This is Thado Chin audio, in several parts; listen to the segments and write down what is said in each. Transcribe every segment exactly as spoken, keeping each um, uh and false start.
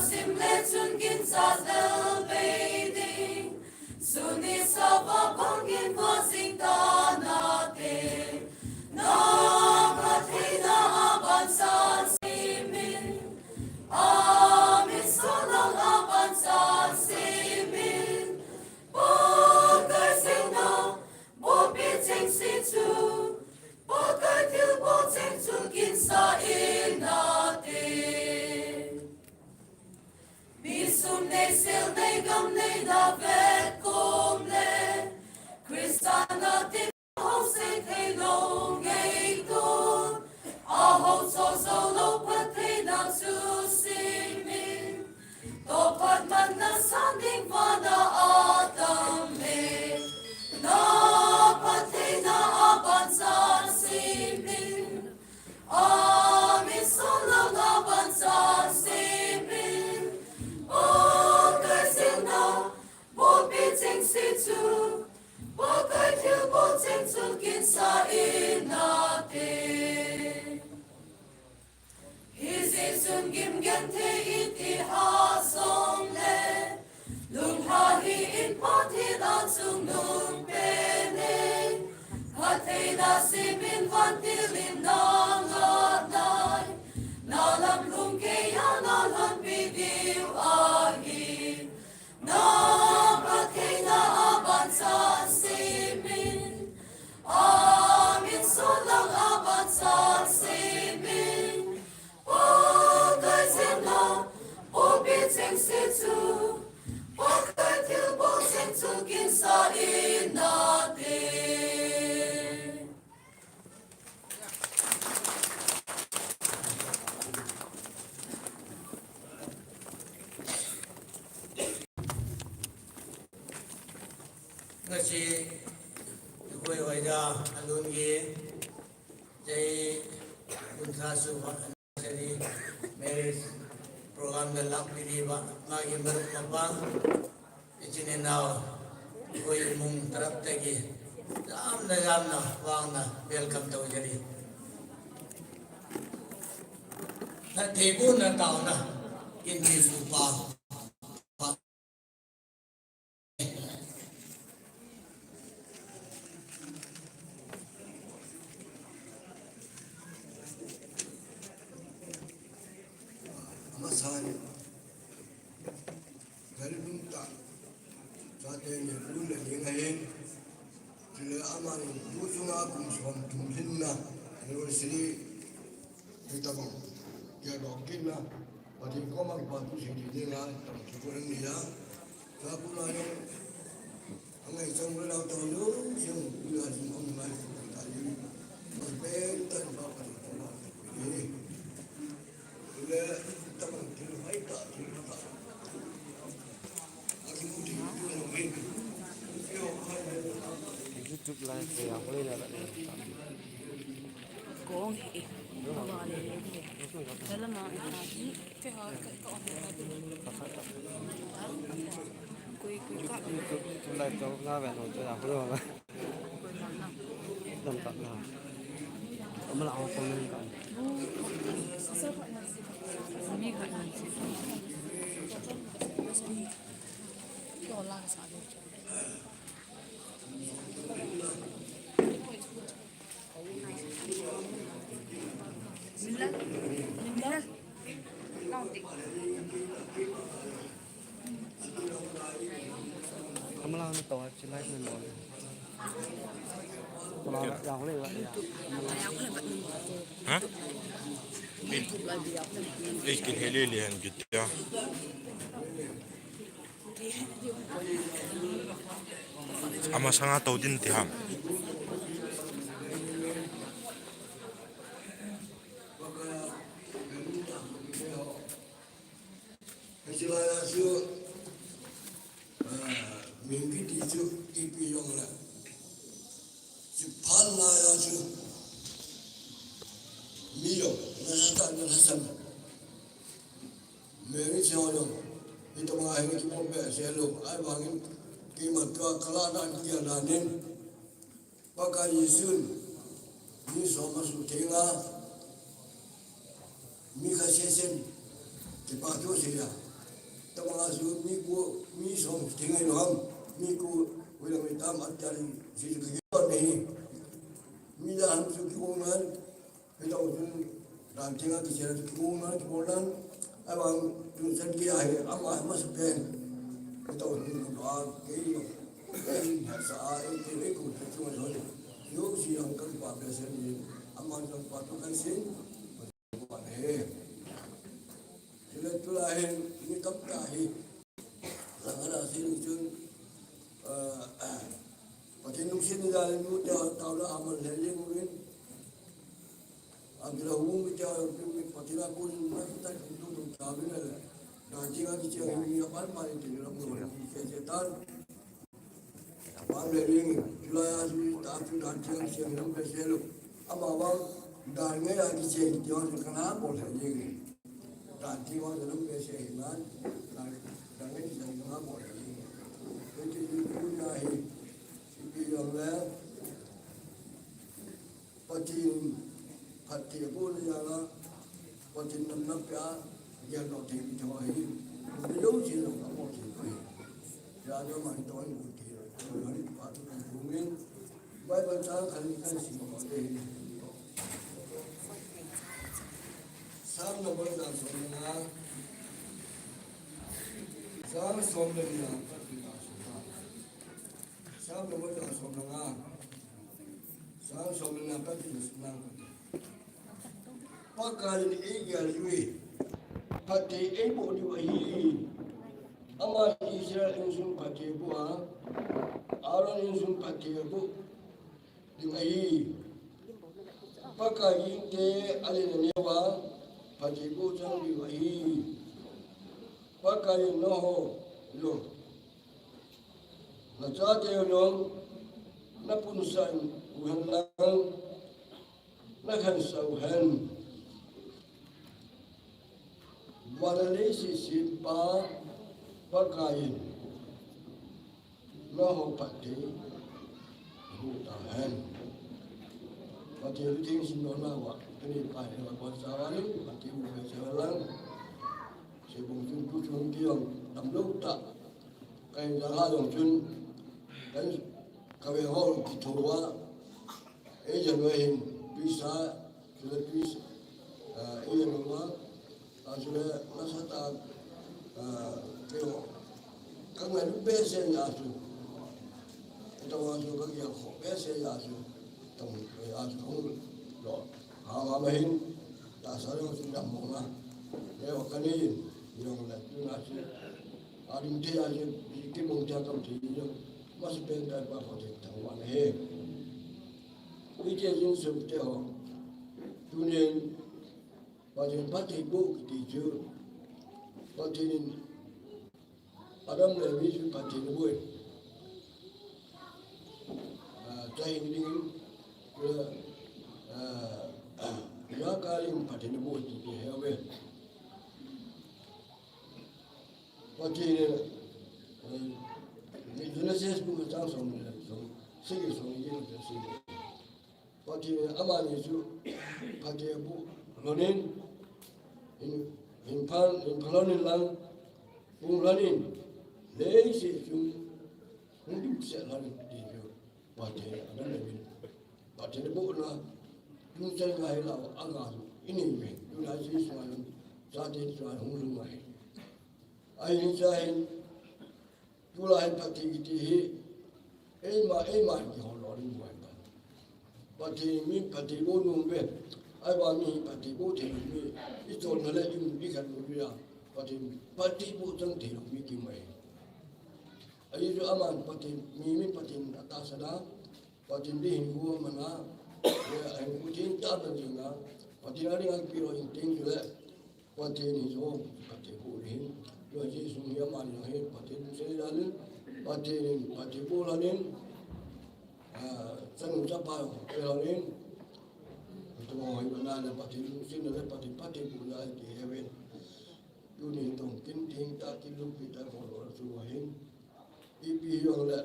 Sim le chun kin sa del bei ding. Suni sava bangin va sing ta nate. Na Pathen a aban san simin. Amin solang aban san simin. Pakai singna, bopi cheng si chu. Pakai thilbol cheng chu kin sa in nate. Mi sum nei, sel nei, gam nei, na vet kom le. Christa na tin hong sei thei lo ngei tu. A ho cho zo lo Pathen na chu simin. To phat man na san ding vana a tam le. Na Pathen na aban san simin. Amin solang aban san simin. Pakai singna, bopi cheng si chu. Pakai thilbol cheng chu kin sa in nate. Hijeh chun gim genthei iti ha jong le, lungha hi in Pathen a chungnung pen e. Phattheina simin vantil in na ngah nai, na lam lhung keiya na lhonpi diu ahi. Na Pathen na aban san simin. Amin solang aban san simin. Pakai singna, bopi cheng si chu. Pakai thilbol cheng chu kin sa in nate. Ngasi, koi hoida, alun gi, jai, kun sa su, Marriage program da lakpi diuva, magi marup mapa, ichin inao, koi imung tarap tagi, jamna jamna, vangna, welcome tou jari. Na theibu na taona, kin thei supa. Amasan, gari nung ta, sa te ni pun le ni ngai, sila aman tu sunga kum som tum lin na, anniversary, ni tabang, ya dok kin na, Pathen koma kipa thu sei ding a, tam thu ko ring nia. Ka ku na jong, angai chang le lau tang jong, jong, ku na jong, ang ngai ku ta jong. Mas pen tan pa Pathen koma. Ni. Le, ta bang thil mai ta, thil mai ta. A ki mu thil ku na me. YouTube live pe a ko le na. Kong he. Ka ba le. Ka la ma. Ha? Ei, kin hele le han gitia. Ama sanga tou din ti ham. Hichelai a chu, ah, min kiti chu ipi jong le. Chuphat lai a chu. Mi jong, na ta na la sam. Mary Chao jong. Hitobang a hin kibom behseh lou. Ahivangin keiman ka, ka lah dan kia danin. Pakai Jesun, mi som a suhtheng a, mi khat sesen, kipathu asei a. Asu mi ko, mi som thing ai lo ham, mi ko, wei la mi tam at jari, si ki ko nahi. Mi la ham su ki ko ngan, Hiche chun, dan chenga kichena chu kibol nan, kibol nan, ahivang, tun chan geiya hi, ama hi amasapen. Hiche chun, a, kei, kei, hahsa a, ei, kei, ei, kum, chu, chu, chu, chu, si ang kan pa pe sen ni, ama kan pa tu kan sin, pa he. Chule tulai hi, mi tamtah hi, Sangha Rasin chun, ah, Pathen lungset ni dalin mu te taona amal le le mu in. Angkila hung mi te Pathen a kun na ta tu tu ta bin le. Na ji a ki che mi a pan ma ni te la mu ni ke che tan. Apan le ring, July a chu ta chu dan thiang siang lam pe se lo. Ama vang, dan ngai a kicheng ti vang chu kana bol le ring. Dan ti vang lam pe se hi nan, dan, dan ngai kicheng kana bol le ring. Pe ti chu tu na hi, si pi yong le. Pathen phatthei abohna jal a, Pathen damna pea, geldoh thei mi thei hi, mi jouse jong aboh thei poi. Hijeh a ama hi toh in bol thei, toh in pa thu kan thum in, Bible chang khat in kan sim kit u hite. Psalm number chang som le nga, chang som le nga, Psalm number chang som le nga. Psalm som le nga, Pathen na. Pakaiyin eigel diu ahi. Phatthei eiboh diu ahi. Aman Israel insung phatthei aboh a, Aaron insung phatthei aboh ding ahi. Pakai gingte alen aneo a, phatthei boh chang diu ahi. Pakaiyin nangho jong, nachate jong, napunsah u hen lang, nakhansah u hen. Van le leiset sempa Pakaiyin nangho phatthei aboh tahen. Pathen thu theng simdoh nauva, kani pa hi la kon sa va ni, Pathen thu theng sa lang. Sei bung chun tu chun kiang tam lou ta. Kahin jal ha jong chun, kan ka ve ho kitho va. Ei jan va hin, pisa, chule pis, ah, ei jan va. Achu le, nasatah a, ah, keiho, ka ngailut behseh a chu. Hitobang chu ka gelkhoh behseh a chu. Tong, eh, achu hung lo. Ha, ha, ma hin, tahsa jong chu dammo na. Keiho ka nei in, jong le, tuna chu. A ding thei a chu, kimong thei a kam thei jong. Masapen tah pa Pathen thangvah na ahi. Hiche jing sum te ho. Tunin, Pathen phatthei boh kiti chu, Pathen in Adam le Evi chu phatthei aboh in, ah, chahing dingin, ah, ah, ijakai in phatthei aboh ti ti he uve. Pathen in, eh, Genesis bung chang som le som, sagi som le som. Pathen in amani chu phatthei aboh lhonin, hin, hin pha, hin pha lhonin lang, bung lhonin, leiset chu hung dingset lhonin ti chu Pathen in Adam le Evi in. Pathen abohna, lungset ngai la, aga chu, i nei uve, tuna chu i sunga jong, chate chu hung lhung ngai. Ahin, hiche hin, Tulai phatthei kiti hi, eima, eima kihol lou ding ahi. Pathen mi phatthei boh nom uve. Ahivang mi phatthei boh thei mi, i chonna le i, i khanna uva. Pathen phatthei boh chang thei lou mi kimu ahi. Ajeh chu aman Pathen, mi, mi Pathen atahsan a, Pathen ding hinkho aman a, le ahinkho thengtah aman jing a, Pathen a dinga kipe lou jing teng chule, Pathen hi jong, Pathen boh ding hin, tua Jesu hi aman jong hi, Pathen lungset dan in, Pathen in, Pathen boh dan in, ah, chanu chapa jong pe dan in, tua hi aman a le Pathen lungset dan le Pathen, Pathen boh dan ti hi ahi. Tuni tong kin thengtah, kin lungpi tah ho lou chu ahin. Ipi hijongle,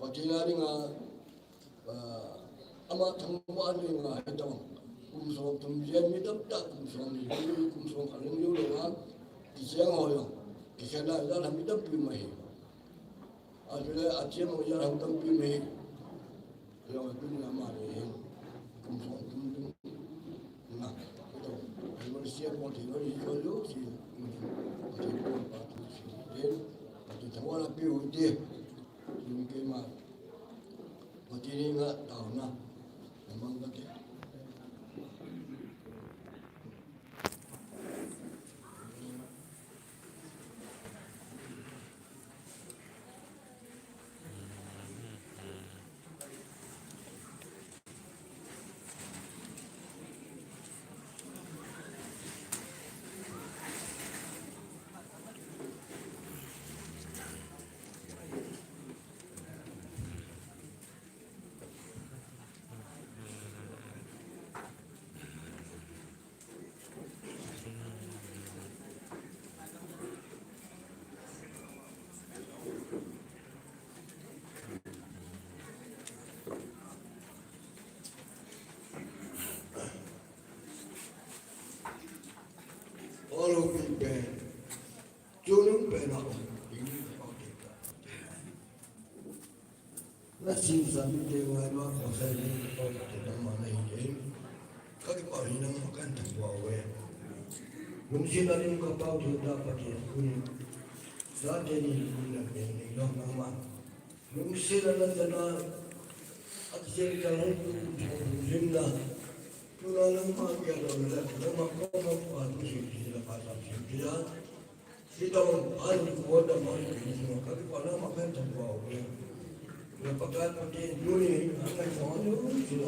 Pathen a dinga, ah, ama thangvah a dinga hitobang kum som thum jen mi tamtah kum som ni, kum som khat lhing lou a, kicheng ho jong. Kikhen a jal ham tampi um ahi. Achule achiam a jal ham tampi um ahi. Lou tun na ma le hin. Kum som tum tum. Na. Ito. Ai mo sia ko ti lo ni ko lo si. Ati ko pa tu si. Ati thawa la pi u ti. Ati keima. Ati ni nga tauna. Namang kati. All of me, Ben. Chungnung pen a um ding, na sin sa mite ngai ma ko sa ni ko te na ma nei ye. Ka kipah hi nangma kahin thangvah uve. Lungset a lung kapao thei ta Pathen in, chate ni in na pen nei lou nangma. Lungset a na chana, a chen ta hung tu, tu, tu, lim na. Tuna nangma kia lou na, nangma ko ma pa tu sin, sin la pa sa sin kia. Sitong an ko da ma ni ko ka ki pa na ma kan ta ko. Na pa ka pa ti nu ni an ka ko ni si lo.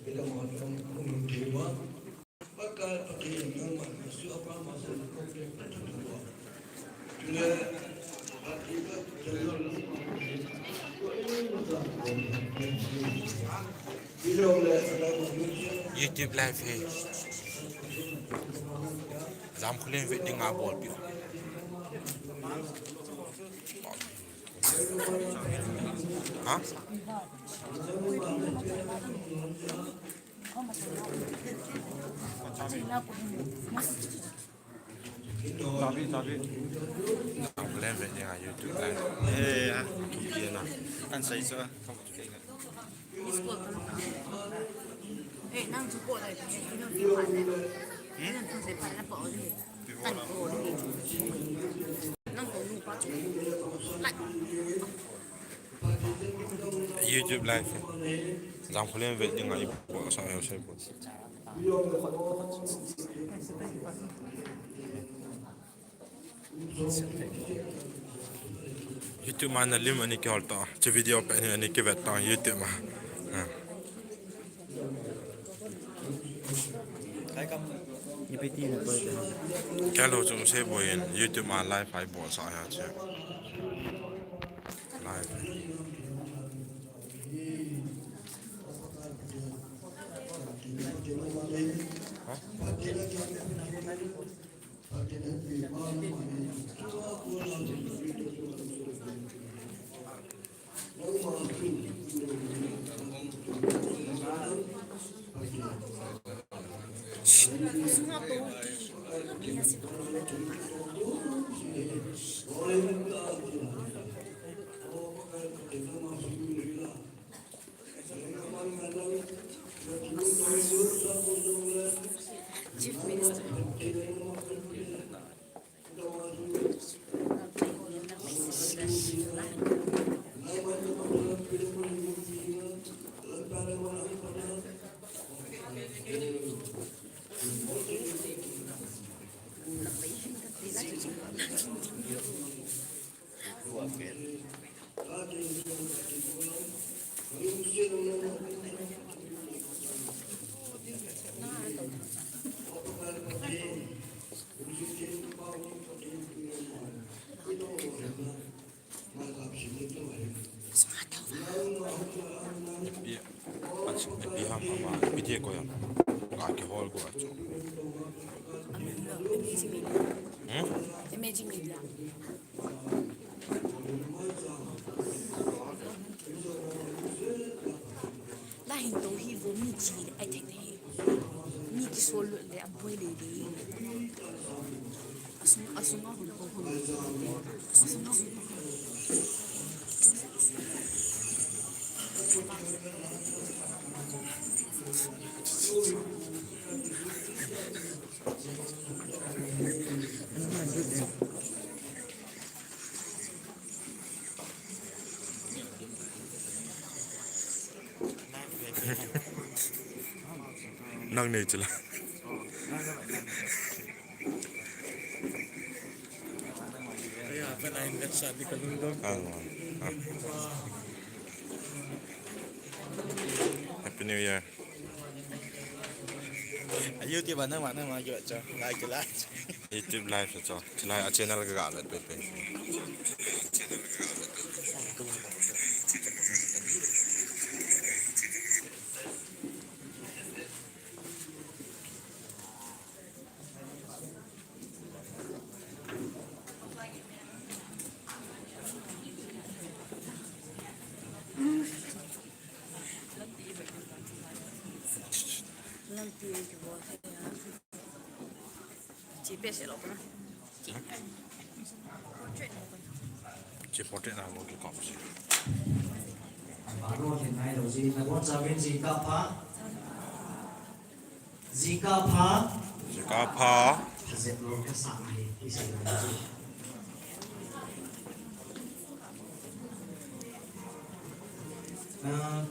Kita ma ko ni ke ma. Pa ka pa ti na ma su pa ma sa ko ke ta ta ko. Ni pa ti ka ke lo ni. Ko ni ma sa ko. Ni lo le na ma ni. YouTube live hai. Jamkholen vet dinga bolpeh u. Ha? Tabi, tabi. Jamkholen vet dinga YouTube live. Eh, ya. Tupi na. Kan sai so. Miss call ka. Eh, nang chu call lai, eh, ino pi phat le. Hmm? Nang chu se phat la pa o le. Kan call le. Nang ko nu pa chu. Like. YouTube live. Jamkholen vet dinga i bol sa yo se bol. YouTube ma na lim ani kihol ta. Chu video pe ani, ani kivet ta YouTube ma. Ha. Ni pe ti na ko. Kalo chu se boi in YouTube ma live ai bol sa ya che. Live. Ha? Chief Minister. Ipi, ipi ham ama, ipi dia ko ham. Ka kihol ko achu. Hmm? Imagine media. La hin to hi vo mi chi ai thei thei. Mi kisol le aboi le le. Nang nei chila. Happy New Year. YouTube a nangma, nangma kiva cho, like, like. YouTube live cho. Chulai a channel ka ga vet pe pe. Lampi kibol thei a. Chi pe se lo na. Chi portrait na mo ki kom si. Baro hin nai lo ji, nabonchauvin jingkah pha. Jingkah pha. Jingkah pha. Pha jep lo ka sa hi, ki sa lo ji. Ah,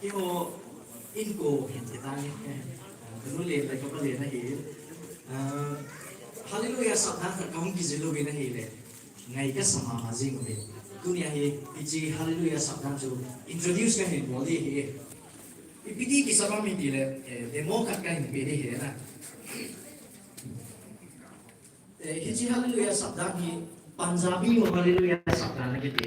Keiho inko hin ti tani. Kanu le le kapa le na hi. Ah, Hallelujah sap dan khat kahung kijil uvin ahile. Ngai kasa mama jing uve. Tunia hi, hiche Hallelujah sap dan chu introduce kahin bol ding ahi. Ipi ti kisap ham itile, eh, demo khat kahin pe ding ahi na. Eh, hiche Hallelujah sap dan hi Punjabi ho Hallelujah sap dan akiti.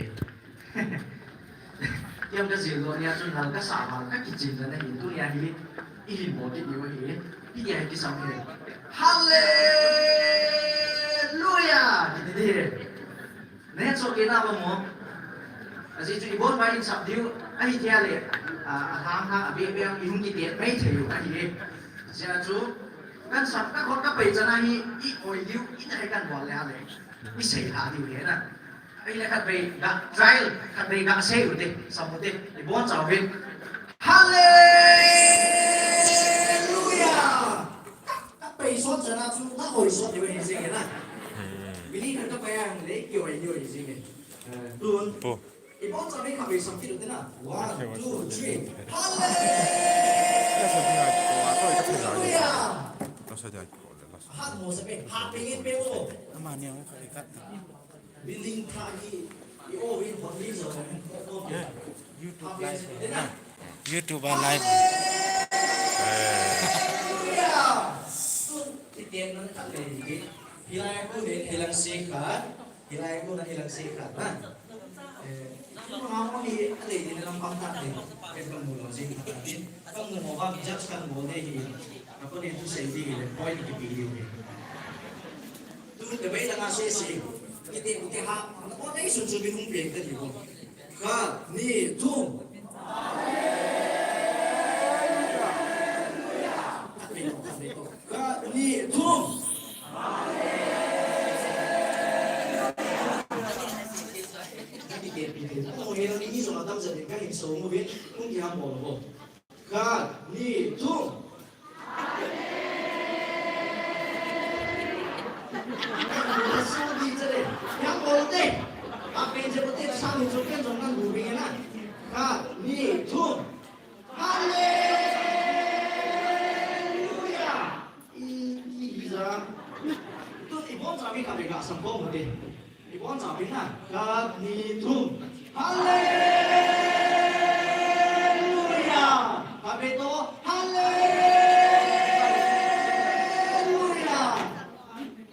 Tiam kajil doh nia chun lal kasa val kakichin dan ahi, tunia hi ihin bol kit diu ahi. Hiti a hi kisap hi. Hallelujah! Kiti ding ahi. Nahet soh kei nau vem mo? Ajeh chu ibon uva in sap diu ahi thei le, a, alhang lhang abeh beh a ihung kitet mai thei u ahi. Ajeh chu Kan sap, kakhut kapai chan a hi, i oi diu, i dai kan bol le a le. I sei lha diu ahi na. Ahile khatvei ga trial, khatvei ga sei u te, sap u te, ibonchauvin. Hallelujah! Ka, kapai sot chan a chu, ka oi sot diu ahi jing e na. Mini khat kapai a le, i oi diu ahi jing e. Eh, tun. Ibonchauvin khatvei sam kit u te na. One, two, three. Hallelujah! Hat mo sa pe, hat pe ngin pe mo. Ama ni ang khatvei khat. Building tha hi, i o win hot ni zo. YouTube live. YouTube a live. Hallelujah! Tun, ti tian nan khatvei ni. Hilai ko le, hilang se khat. Hilai ko na hilang se khat na. Eh, tu na mo hi a dei dei na lam pang ta dei. Ken kamu lou jing khat dei. Kamu mo bang judge kan bol dei hi. Ako ne tu sei dei hi le point kipe dei hi. Tu te bai la nga se se. Kiti kiti ha. Na ko dei sun sun bin hung pe ka dei ko. Khat, ni, thum. Khat, ni, thum. Khat, ni, thum. Khat, ni, thum. Hallelujah! I, i, i, ja. Tun ibonchauvin khatvei ga sam bol u te. Ibonchauvin na. Khat, ni, thum. Hallelujah! Khatvei to. Hallelujah!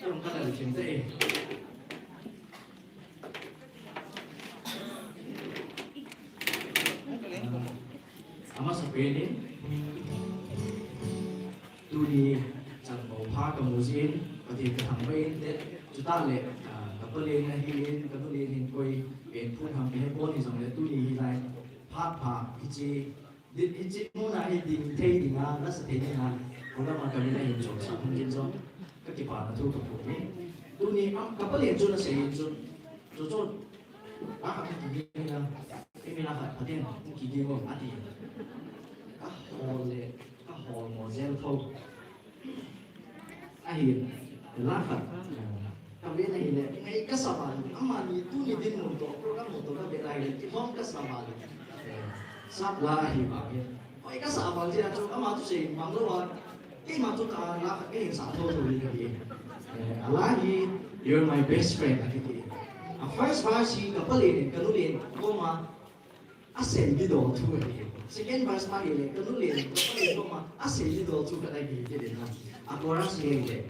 Tun khatvei thim te. Amasapen in, tuni chanbou pha kamu jin, Pathen kathangvah in te, chutah le, ah, kapalen ahin, kanu len hin koi pen phun ham kahe pon hijongle, tuni hilai phat pha hiche, hiche muna hi ding thei dinga, lasa thei dinga, program a kamin ahin jong sa phun jin jong. kipana thu thu ni. Tuni am ka palen chu na sei chu. Chu chu. A ka ki ni na. Imi na ka paten ki ni mo ati. Ka hol le, ka hol mo jel tho. Ahi, la khat. Ka ven ahile, ngai ka sa val, amani tuni dinmun toh, program mun toh ka ven ahile, kihong ka sa val. Eh, sap la ahi vangin. Hoi ka sa val jeh a chu, ama chu sei mang lou a. Keima chu ka la khat ka hin sa tho tho hi ka ti. Eh, a la hi, you're my best friend, a kiti. A first verse hi ka palen, ka nu len, koma, asei didol thu ahi. Second verse pa hile, ka nu len, ka pa len koma, asei didol thu khat ahi ti den na. A chorus hi hile.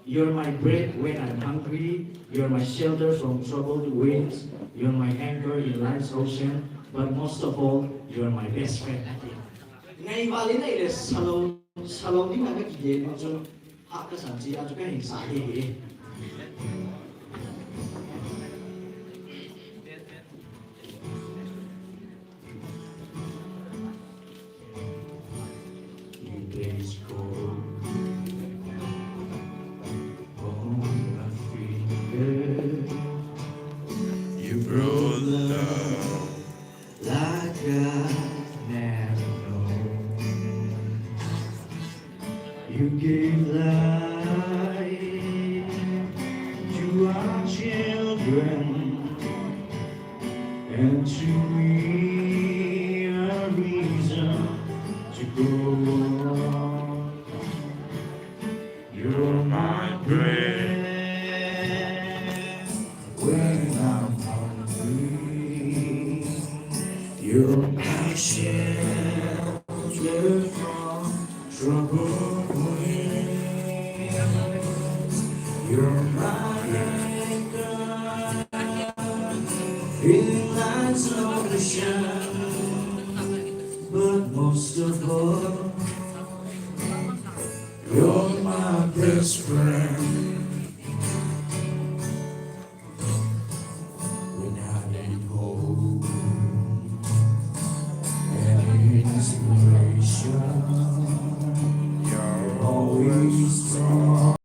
You're my bread when I'm hungry, you're my shelter from troubled winds, you're my anchor in life's ocean, but most of all, you're my best friend. Ngai val in ahile, salou, salou ding a ka kigel chu, ha ka san chi a chu ka hin sa hi hi. You place gold on my finger. You brought love like I never known. You give life to our children, and to me a reason to go on. You're my bread when I'm hungry. You're my shelter from trouble wind. You're my anchor in life's ocean. But most of all, you're my best friend. When I need hope and inspiration, you're always strong.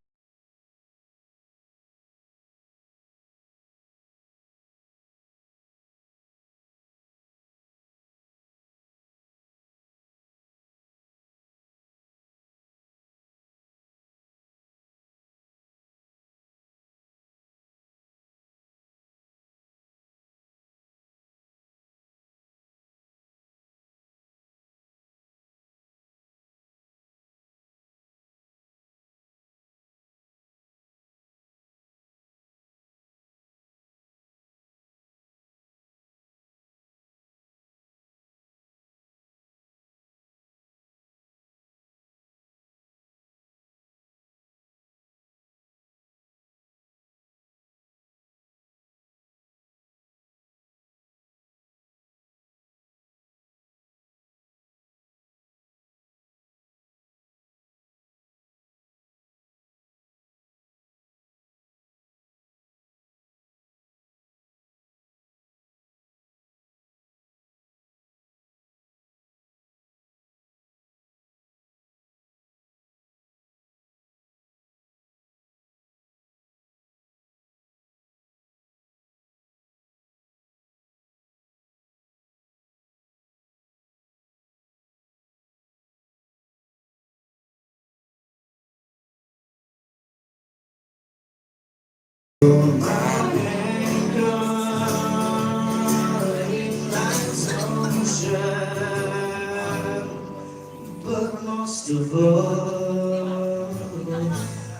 But most of all,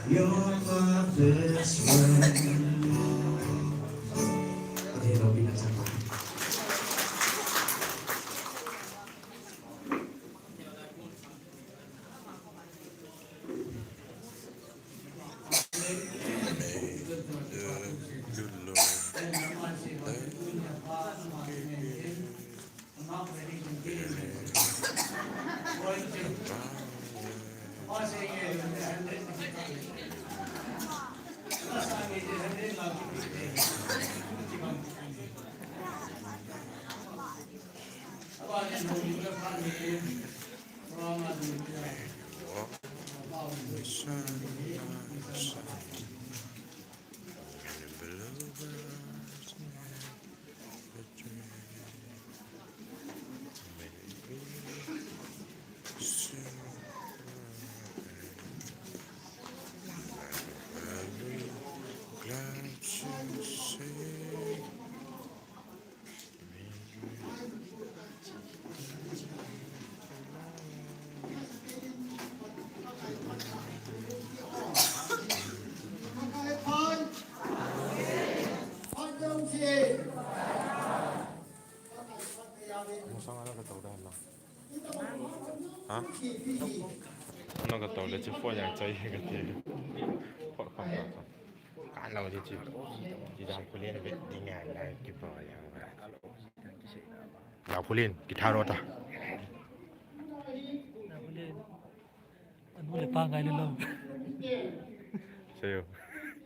you're my best friend. Ha? Nang ka tau le chu phone yang chai ka ti. Phone kham ka. Ka lo di chu. Di jam ku len be di ngai lai ki pa yang ba. Jam ku len ki tharo ta. Jam ku len. Anu le pa ngai le lo. Seyo.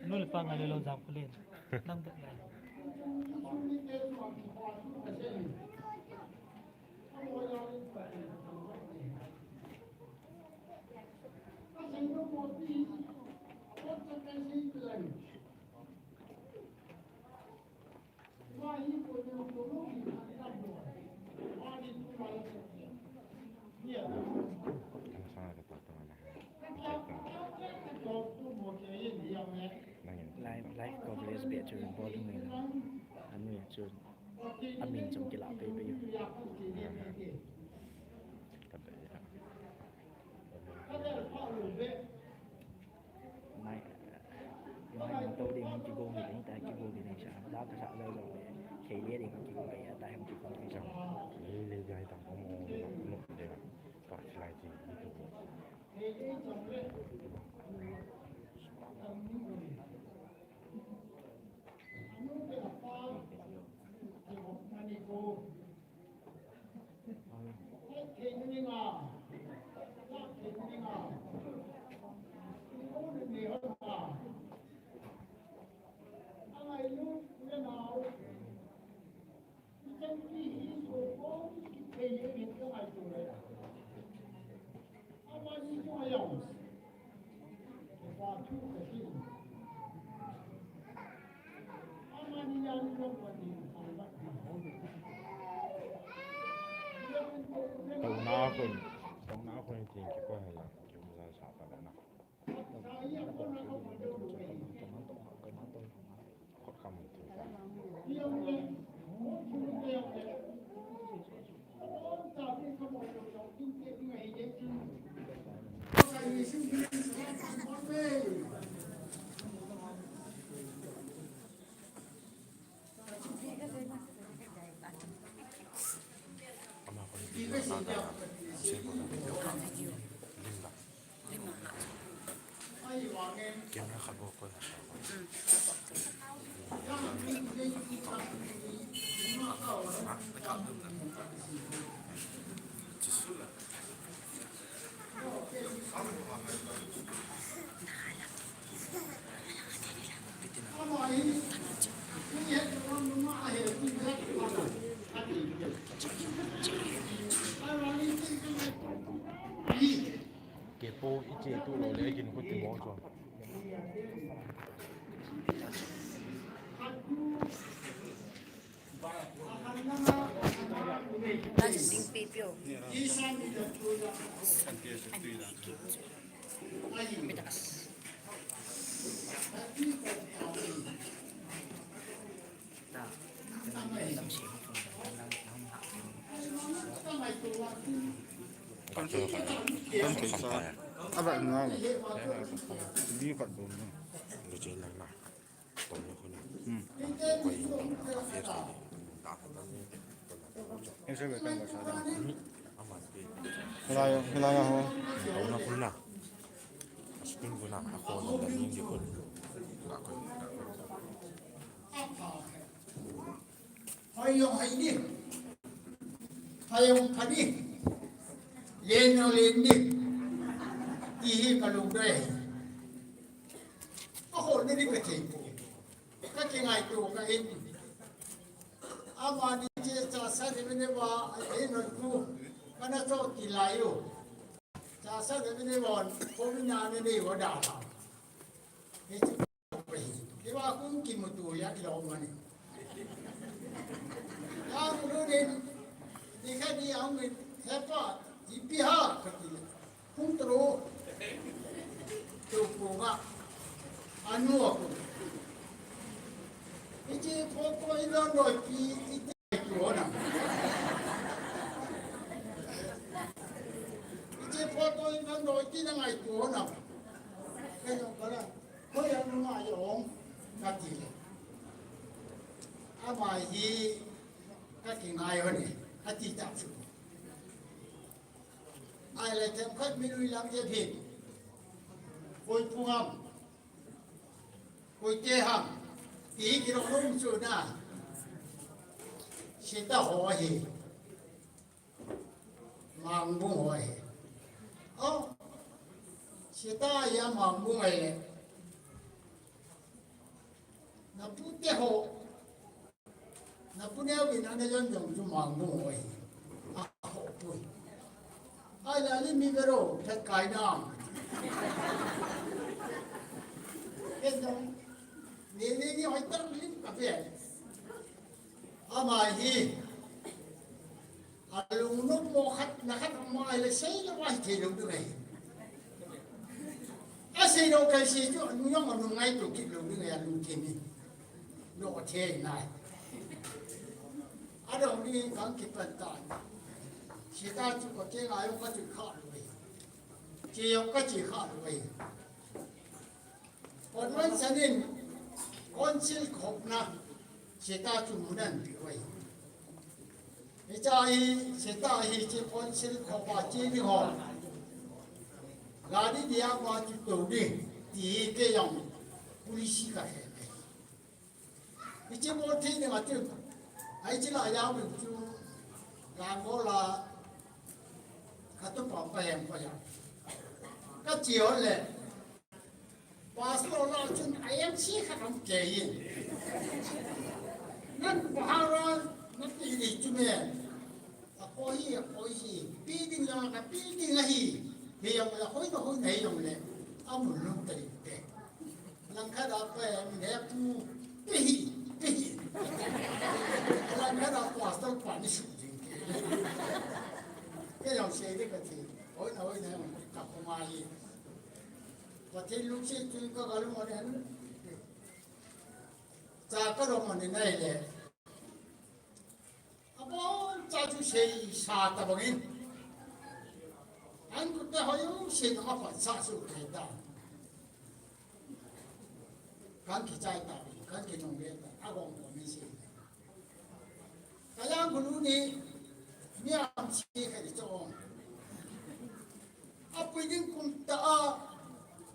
Anu le pa ngai le lo jam ku len. Nang da ngai. Live, live coverage bia chu bol hung in. Anu ya chu. Amin chom kila pe pe. Mai, mai nang to ding hung kigo hi ding ta kigo hi ding sa. Da ka sa lo lo le. Kei le ding hung kigo hi ya ta hung kigo hi sa. Ni le jai ta mo mo no de. Pa slide ji ni to. Tuna khun, tuna khun tin ki ko hela, ki ko sa sa ta na. Kepo iche tu lo le kin kuti mo cho. Kan thei sa. A va ngai. Bi khat bom na. Lu che lang na. Tong na khun. Hmm. Koi na. A fe sa. Ta khat na ni. Ese be kan ba sa. Ama pe. Hilai, hilai ho. Tong na khun na. Askin khun na. A khon na ni di khun. Ga khun. Ga khun. Hoi jong hoi ni. Hoi jong pha ni. Len jong len ni. Ti hi ka lungdai. Ka hol ni ka thei. Ka kingaito ka in. Amani che cha sa ni me ne ba, e no ku. Ka na cho ti lai yo. Cha sa ni me ne ba, ko mi na ne ne wa da ba. Hichu Hiva kum kimuto ya kilo mani. Ya mulu din, dikha di ang hepa, ipi ha, kati. Kum tro. Tu kuma. Anu aku. Ichi photo ilo no pi, iti tu na. Ichi photo ilo no iti na ngai tu na. Kaya pala. Hoi a nunga jong kati le. Ama hi ka kingai hon e, ati ta chu. Ahile themkhat mi lui lam jep hin. Koi pu ham. Koi te ham. Ti kilom lom chu na. Seta ho ahi. Mangbung ho ahi. Oh. Seta ya Mangbung ahi. Na pu te ho. Na pu neo in ana jon jong chu Mangbung ho ahi. A ho pui. Ai la li mi vero phet kai na. Ken jong. Ni ni ni hoi tak lim ka pe. Ama hi. Alungnop mo khat, na khat ama ahile seilou a hithei lou ding ahi. Aseilou kaise chu, anu jong anu ngaito kit lou ding ahi, alungthim hi. Nothei nai. Adong ding kang kipan tan. Seta chu kati ngai jong kati kha lou ahi. Che jong kati kha lou ahi. Convention in council khopna seta chu mun anapeh uve. Hiche hi seta hi hiche council khopa che ding ho. Gari dia pa chu tou ding ti hi kei jong policy kahe. Hiche bol thei ding a chu. Hiche la jao ding chu. Langol a katupa pa hem pa jao. Kache hon le. Pastor la chun I M C khat aum kei in. Nan bahara nati di chu me. Akoi hi, akoi hi. Pe ding la ka pe ding ahi. Hijong le hoina hoina hijong le. Amun lum ta ding te. Langkhat a pa em ne pu. Pe hi, pe hi. Langkhat a pastor pa ni su jing ke. Kei jong sei ding kati. Hoina hoina hijong le. Ka khoma hi. Pathen lungset chun ka galum ahi. Cha ka lom ahi nai le. Abon cha chu seisa tabang in. An kut te hoi u sin a pat sa su te ta. Kan kichai ta, kan kinungle ta, agong ko min sei. Kayang kunu ni, mi am si ka di chong. Apui ding kum ta a,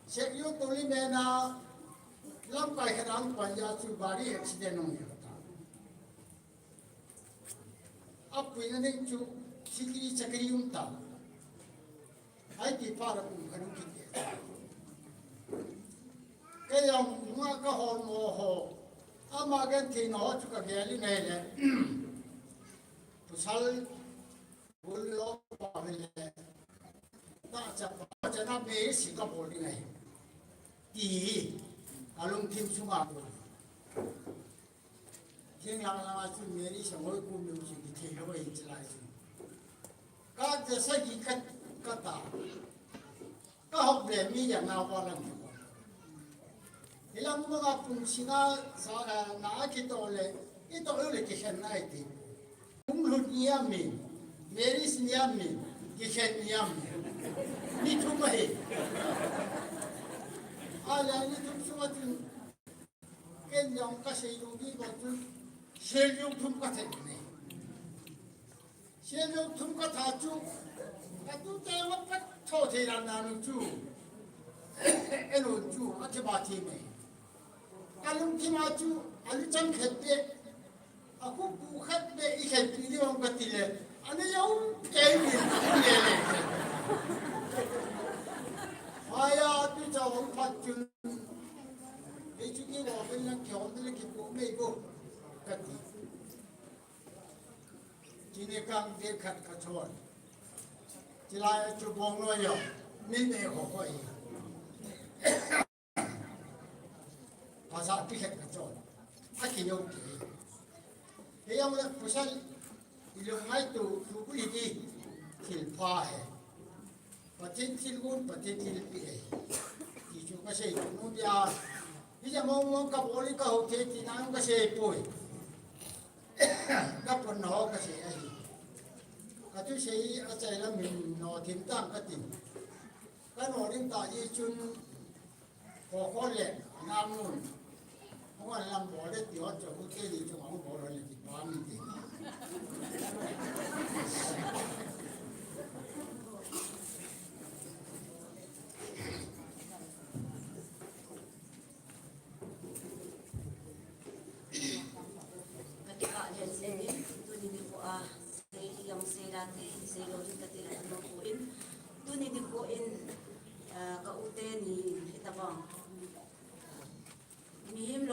sek yu tu li me na, lamkai khat a pan ya chu gari accident hung ya ta. Apui na ding chu, sikri chakri um ta. Ai ti pa la kum khat u kiti. Kei jong nunga ka hol mo ho. Ama gentheina ho chu ka gel in ahile. Pasal bul lo pa le. Ta cha pa cha na me si ka bol ding ahi. Ti hi. Ka lungthim sunga bol. Thinglhang langa chu Mary Sangoi kum lou chu kithei lou ahi chulai chu. Ka ja sagi ka, ka ta. Ka hop le mi jang na pa lang. Hilam manga pung sina sa na kito le, ito le kikhen nai ti. Kum lut niam mi, Mary si niam mi, kikhen niam mi. Ni thum ahi. Ala ni thum sunga chu Ken jong ka sei lou ding bou chu, sel jong thum ka thei ne. Sel jong thum ka tha chu, ka tute ma pat tho thei ran na nu chu. Eno chu, a thi ba thi me. Ka lungthim a chu, a lu chang khet te. A khu pu khat te i khen pi ni bang ka ti le. A ni yau ke ni le le. Haya tu cha hong phat chun. Ei chu ki wa ben lang ki hong le ki pu mei bo. Ka ti. Kini kang de khat ka chon. Chilai chu bong lo yo. Ni ne ho ho i. Pasal pi khat ka chon. A ki yo ki. He yang le pasal i lo ngai tu tu ku li di. Thil pha he. Pathen thilgon, Pathen thilpeh ahi. Ti chu ka sei nu dia. Hijeh a mong mong ka bol in ka hou thei ti nan ka sei poi. Ka pon na ho ka sei ahi. Ka thusei a chai lam hin no thim tang ka tin. Ka no ding ta jeh chun Kho kho le, na mun. Hung an lam bol le ti hon chu hu te ni chu hung bol le ti pa mi ti.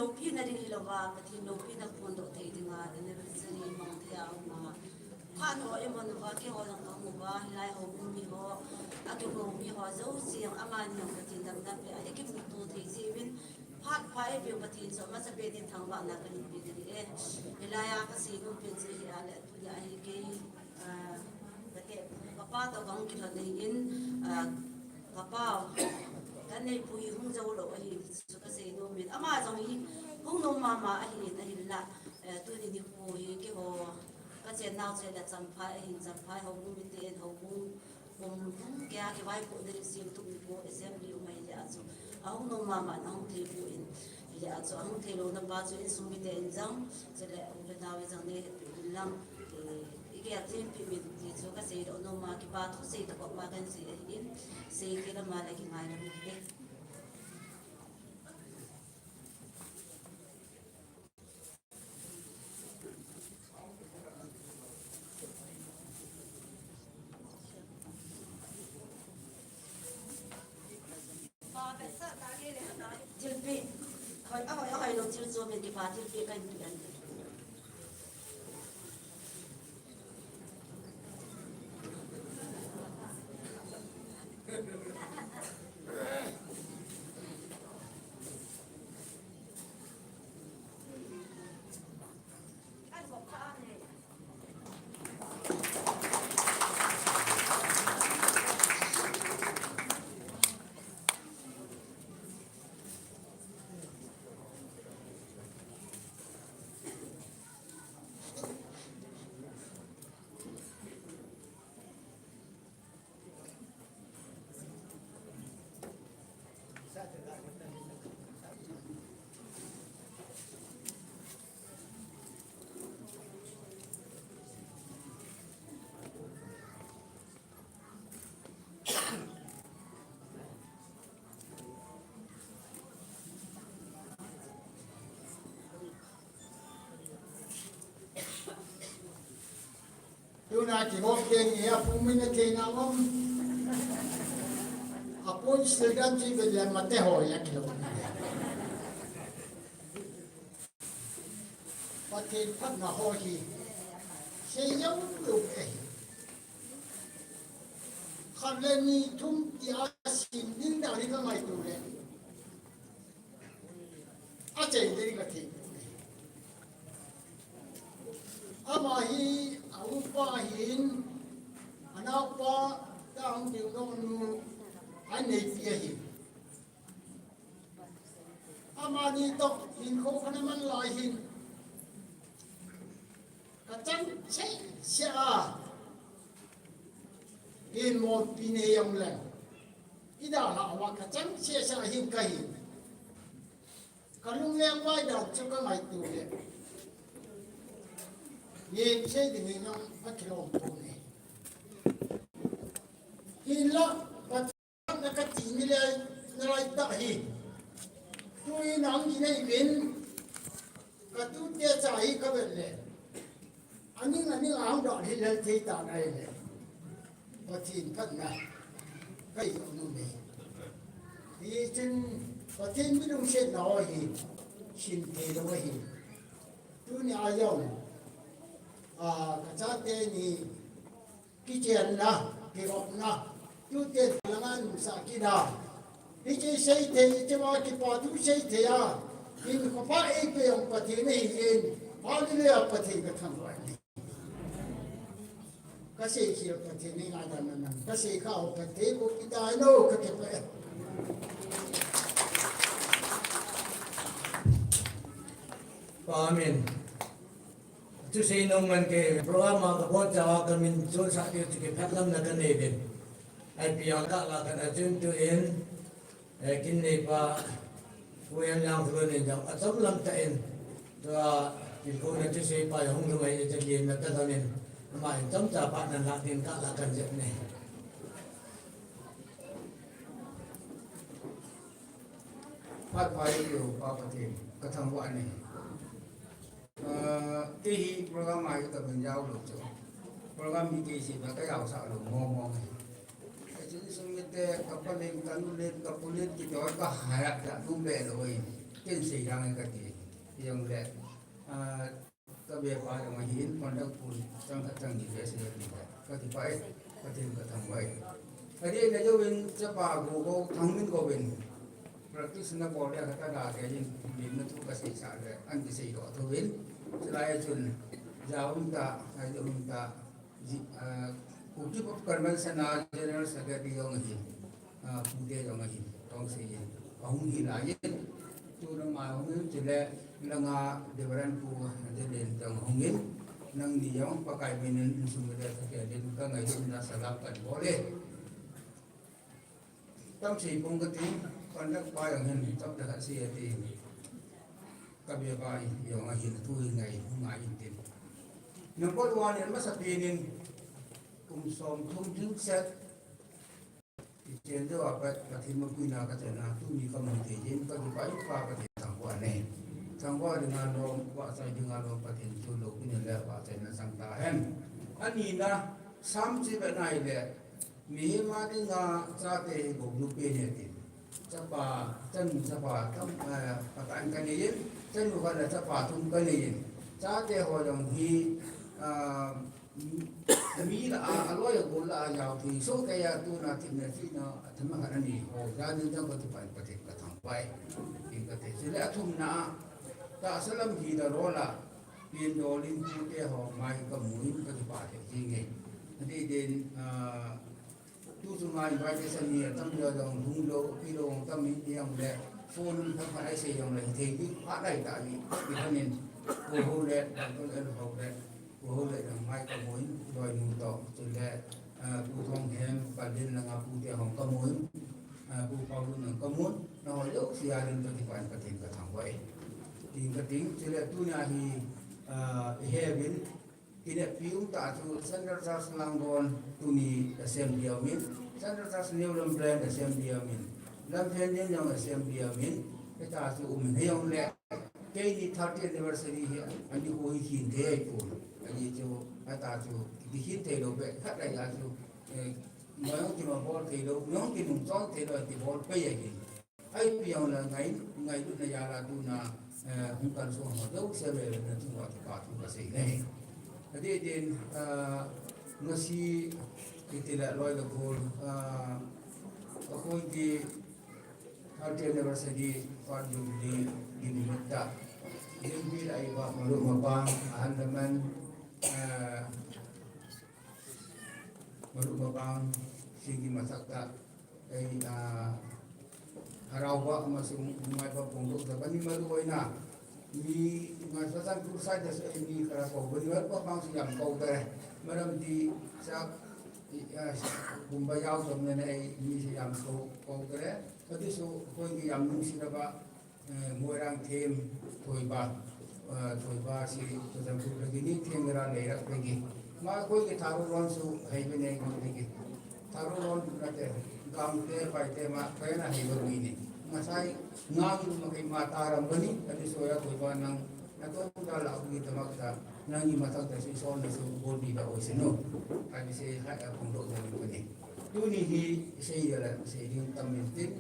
loupina ding hilou va, Pathen loupina phondoh thei dinga anniversary mang thei a um a. Phat ho i man uva, keiho jong ka um uva, hilai houbung mi ho, akihou mi ho jouse jong amani jong Pathen damna pe a, i kimuto thei jeh uvin, phat pha eipeu Pathen chu amasapen in thangvahna kahin pe ding ahi. Hilai a kasei nom pen chu hi a le, tunia hi kei, ah, kate, kapa toh kahung kilhon ahin, ah, kapa, kaneipu hi hung jou lou ahi, chu kasei nom in. Ama jong hi hung nom mama ahin, ahinla, eh, tuni nikho hi keiho, kachen nau chu le Champhai ahin, Champhai houbung miten, houbung kum hung kei a kivaipohna ding semtup nikho assembly um ahile a chu, ahung nom mama in ahung thei poi. Hile a chu, ahung thei louna pa chu insung mite in jong, chule u le nau in jong nei hetpeh uvin lang, eh, i gel thempeh uvin ti chu kasei doh nom a, kipa thu sei tokop ma kahin sei ahin, sei kit lam a le kingai lam ute. Thilpeh, hoi, ahoi, ahoi lou thil chu min kipa thilpeh kahin peh ahi. Tuna kihop teni a pumina theina um. Apun sildan chi bele mate ho ya kilo. Pathen phatna ho hi. Sei jong lou e. Khat le ni thum ti a sim ding dan hi ka ngaito le. Achei ding ka thei. Ama hi a upa ahin, anaopa tah hung ding dong nu, aneipi ahin. Amani toh hinkho khat aman lai hin. Ka chang cheh cheh a. Hin mopi nei jong leng. I dalha uva ka chang cheh cheh a hin ka hin. Ka lungleng vai dan chu ka ngaito le. Ngen cheh ding in jong akilom pon e. Hinla, na ka ti ni le, na lai tah hi. Tu in ang ki nei vin, ka tute cha hi ka vet le. Aning, aning ang dal hi lel thei ta nai le. Pathen phatna. Ka i um e. Hichun Pathen mi lungsetna ho hi. Sim thei lou ahi. Tuni a jong. A, ka chate ni. Kichenna, kigopna, tute langa nungsa kit a. Hiche sei thei, hiche ma kipa thu sei thei a. Hinkho pha eipeh jong Pathen ahi jeh in. Hallelujah, Pathen ka thangvah e. Ka sei khel Pathen nei ngaidam na nang. Ka sei kha ho Pathen bou kitai no ka kipah e. Amen. Thusei nom ngen kei program a ka bol cha a ka min chonsah diu chu kiphet lamna ka nei uvin. Ipi a ka la kan achun tu in, eh, kin neipa, Pu Enlang Khulun in jong achom lam tah in, tua, kin ko na thusei pa hung lungai e cha kin na ka dam in, ama in chomcha pa nan la din ka la kan jep nei. Phat pha eipeu Pa Pathen, ka thangvah e. Ah, kei hi program a hi ka dun jao lou chu. Program hi kei seh a ka jaosah lou mong mong e. Kei chu insung mite, ka pa leng, ka nu leng, ka pu leng, kiti ho ka haiya ka dum be lou e. Ken sei lang kati. Jong le, ah, ka be pa jong ahin, conduct pun chang khat chang ni ve sei ati le. Kati pai, Pathen ka thangvah e. Adeh le jouvin chapa Gogo Thangmingo vin practice na bol le khat a la ke jin, min na thu ka sei sa le, an ki sei doh tho vin. Chulai chun, ja um ta, ai um ta, ji, ah, Kuki Pop Convention a General Secretary jong ahin, ah, Pu te jong ahin, tong sei jin. Ahung hi lai jin. Tu na ma hung in, chule, langa Reverend Pu Jalen jong hung in, nangni jong Pakai min in, insung le ka ke din, ka ngai din na salam kan bol e. Tam sei pong kati, conduct pa jong hin, tam da khat sei ati. Ka be pa jong ahin, tu hi ngai, ngai in tin. Number one in, masa pen in, kum som thum ding set, i chen deuh a pat, Pathen mapuina ka chen a, tuni ka mu thei jin, ka kipah in Pa Pathen thangvah e. Thangvah ding a lom, vahchoi ding a lom, Pathen chu loupina le vahchoina chang tahen. Ani na, Sam chi ve nai le, mihem a dinga chate hi Gogo pen e tin. Chapa, chanu chapa, tam, eh, patah in ka nei in, chanu khat le chapa thum ka nei in. Chate ho jong hi, ah, mi la a, aloi agol la a jao thei soh kei a, tuna themna chihna, athema khat ani ho, jani jong ka kipah in Pathen ka thangvah e. Tin ka ti. Chule athumna a, tahsa lam hi da rola, pen dol in pute ho mai ka mu in ka kipah thei jing e. Adeh din, ah, Tu chunga invitation ni a tam lou jong, hung lou, pi lou jong tam in, i jong le, phone hung phat phat a i sei jong le, hithei ding phat lai ta hi, i phat in, Pu Hou le, Doctor L Hou le, Pu Hou le jong mai ka mu in, Loinu toh, chule, ah, Pu Thonghem, Kalin langa Pu te hung ka mu in, ah, Pu Paulun jong ka mu in, nangho jouse a din ka kipah in Pathen ka thangvah e. Tin ka ting, chule tunia hi, ah, i he uvin, Kineppi um tah chu Central Trust Langdon tuni assembly a um in, Central Trust New Lamphel assembly a um in, Lamphel New Jong assembly a um in, hita chu um in, hijong le, keini thirty anniversary hi, ani ho hi hin thei ahi pon. Ani chu, hita chu, kihin thei lou be, khat lai a chu, eh, noi hung kima bol thei lou, noi hung kinung chon thei lou, ti bol pei ahi. Ahi pi jong le ngai, ngailutna jal a tuna, eh, hung kalson ho jouse ve ve na chunga kipa thu ka sei ne. Adeh din, ah, ngasi kiti le loi le gol, ah, akhoi ki thirty anniversary, Fat Jubilee, din mitta. Din pi le ai ba malu mapang, ahan le man, ah, malu mapang, sigi masak ta. Ei, ah, harau ba amasung mai ba pongdoh ta bani malu oina. Mi nga sa san tu sai da se mi kara ko bani malu ba pang si jam ko da. Maram di sa, i, ah, kumba yau som ne ei mi si jam ko, ko da. Kati su ko ni jam nung si da ba. Eh, Moirang them, Thoiba, eh, Thoiba si, Churachandpur lagi ni them mera leirak lagi. Ma koi ke Tharo lon su hai be nei koi lagi. Tharo lon na te, gam te, pai te ma, pai na hai be ni. Ngasai, ngang ma kai ma taram bani, kati soya Thoiba nang, na to da la ui tamak ta, nang ni matak ta si son na su bol di da oi sino. Kati se hai a pung do da ni bani. Tuni hi, sei ya la, sei ding tam min tin,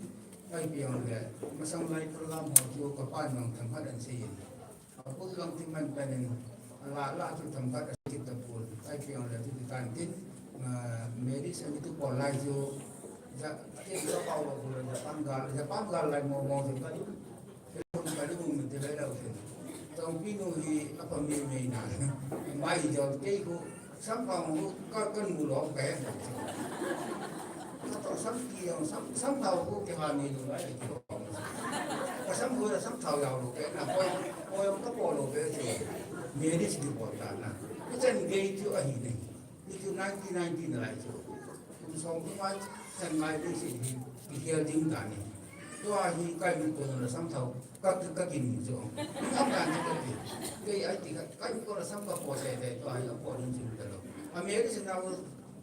Ahi pi jong le, masang lai program ho chu ka pan jong themkhat ahin sei in. Apui jong ti man pen in, ala la chu themkhat ahin ti tapon. Ahi pi jong le, tu ti kan tin, ah, Mary Sami tu pon lai chu, ja, ti ka pau lo le, Japan gal, Japan gal lai mo mo chu ka lu. Ka lu min ti lai lo chu. Tong pi nu hi apa mi mi na. Mai jo ke ku, Samphao ka, ka nu lou ka he. Ka to sam ki jong, sam, samphao ko ke ha ni lou lai ki lou. Ka sam ko la samphao jao lou ke na ko, ko jong ka po lou ke che. Marriage di po ta na. Ichan gei chu ahi ni. Ni chu nineteen ninety na lai chu. Kum som kum mai, chan mai de si ni. Ki hial ding ta ni. Tua hi kai mi ko la samphao. Ka, ka, ka kin chu. Ka kan chu ka kin. Kei ai ti ka, ka ko la sam ka po te te to ai ko rin chu ta lo. A me ri sin na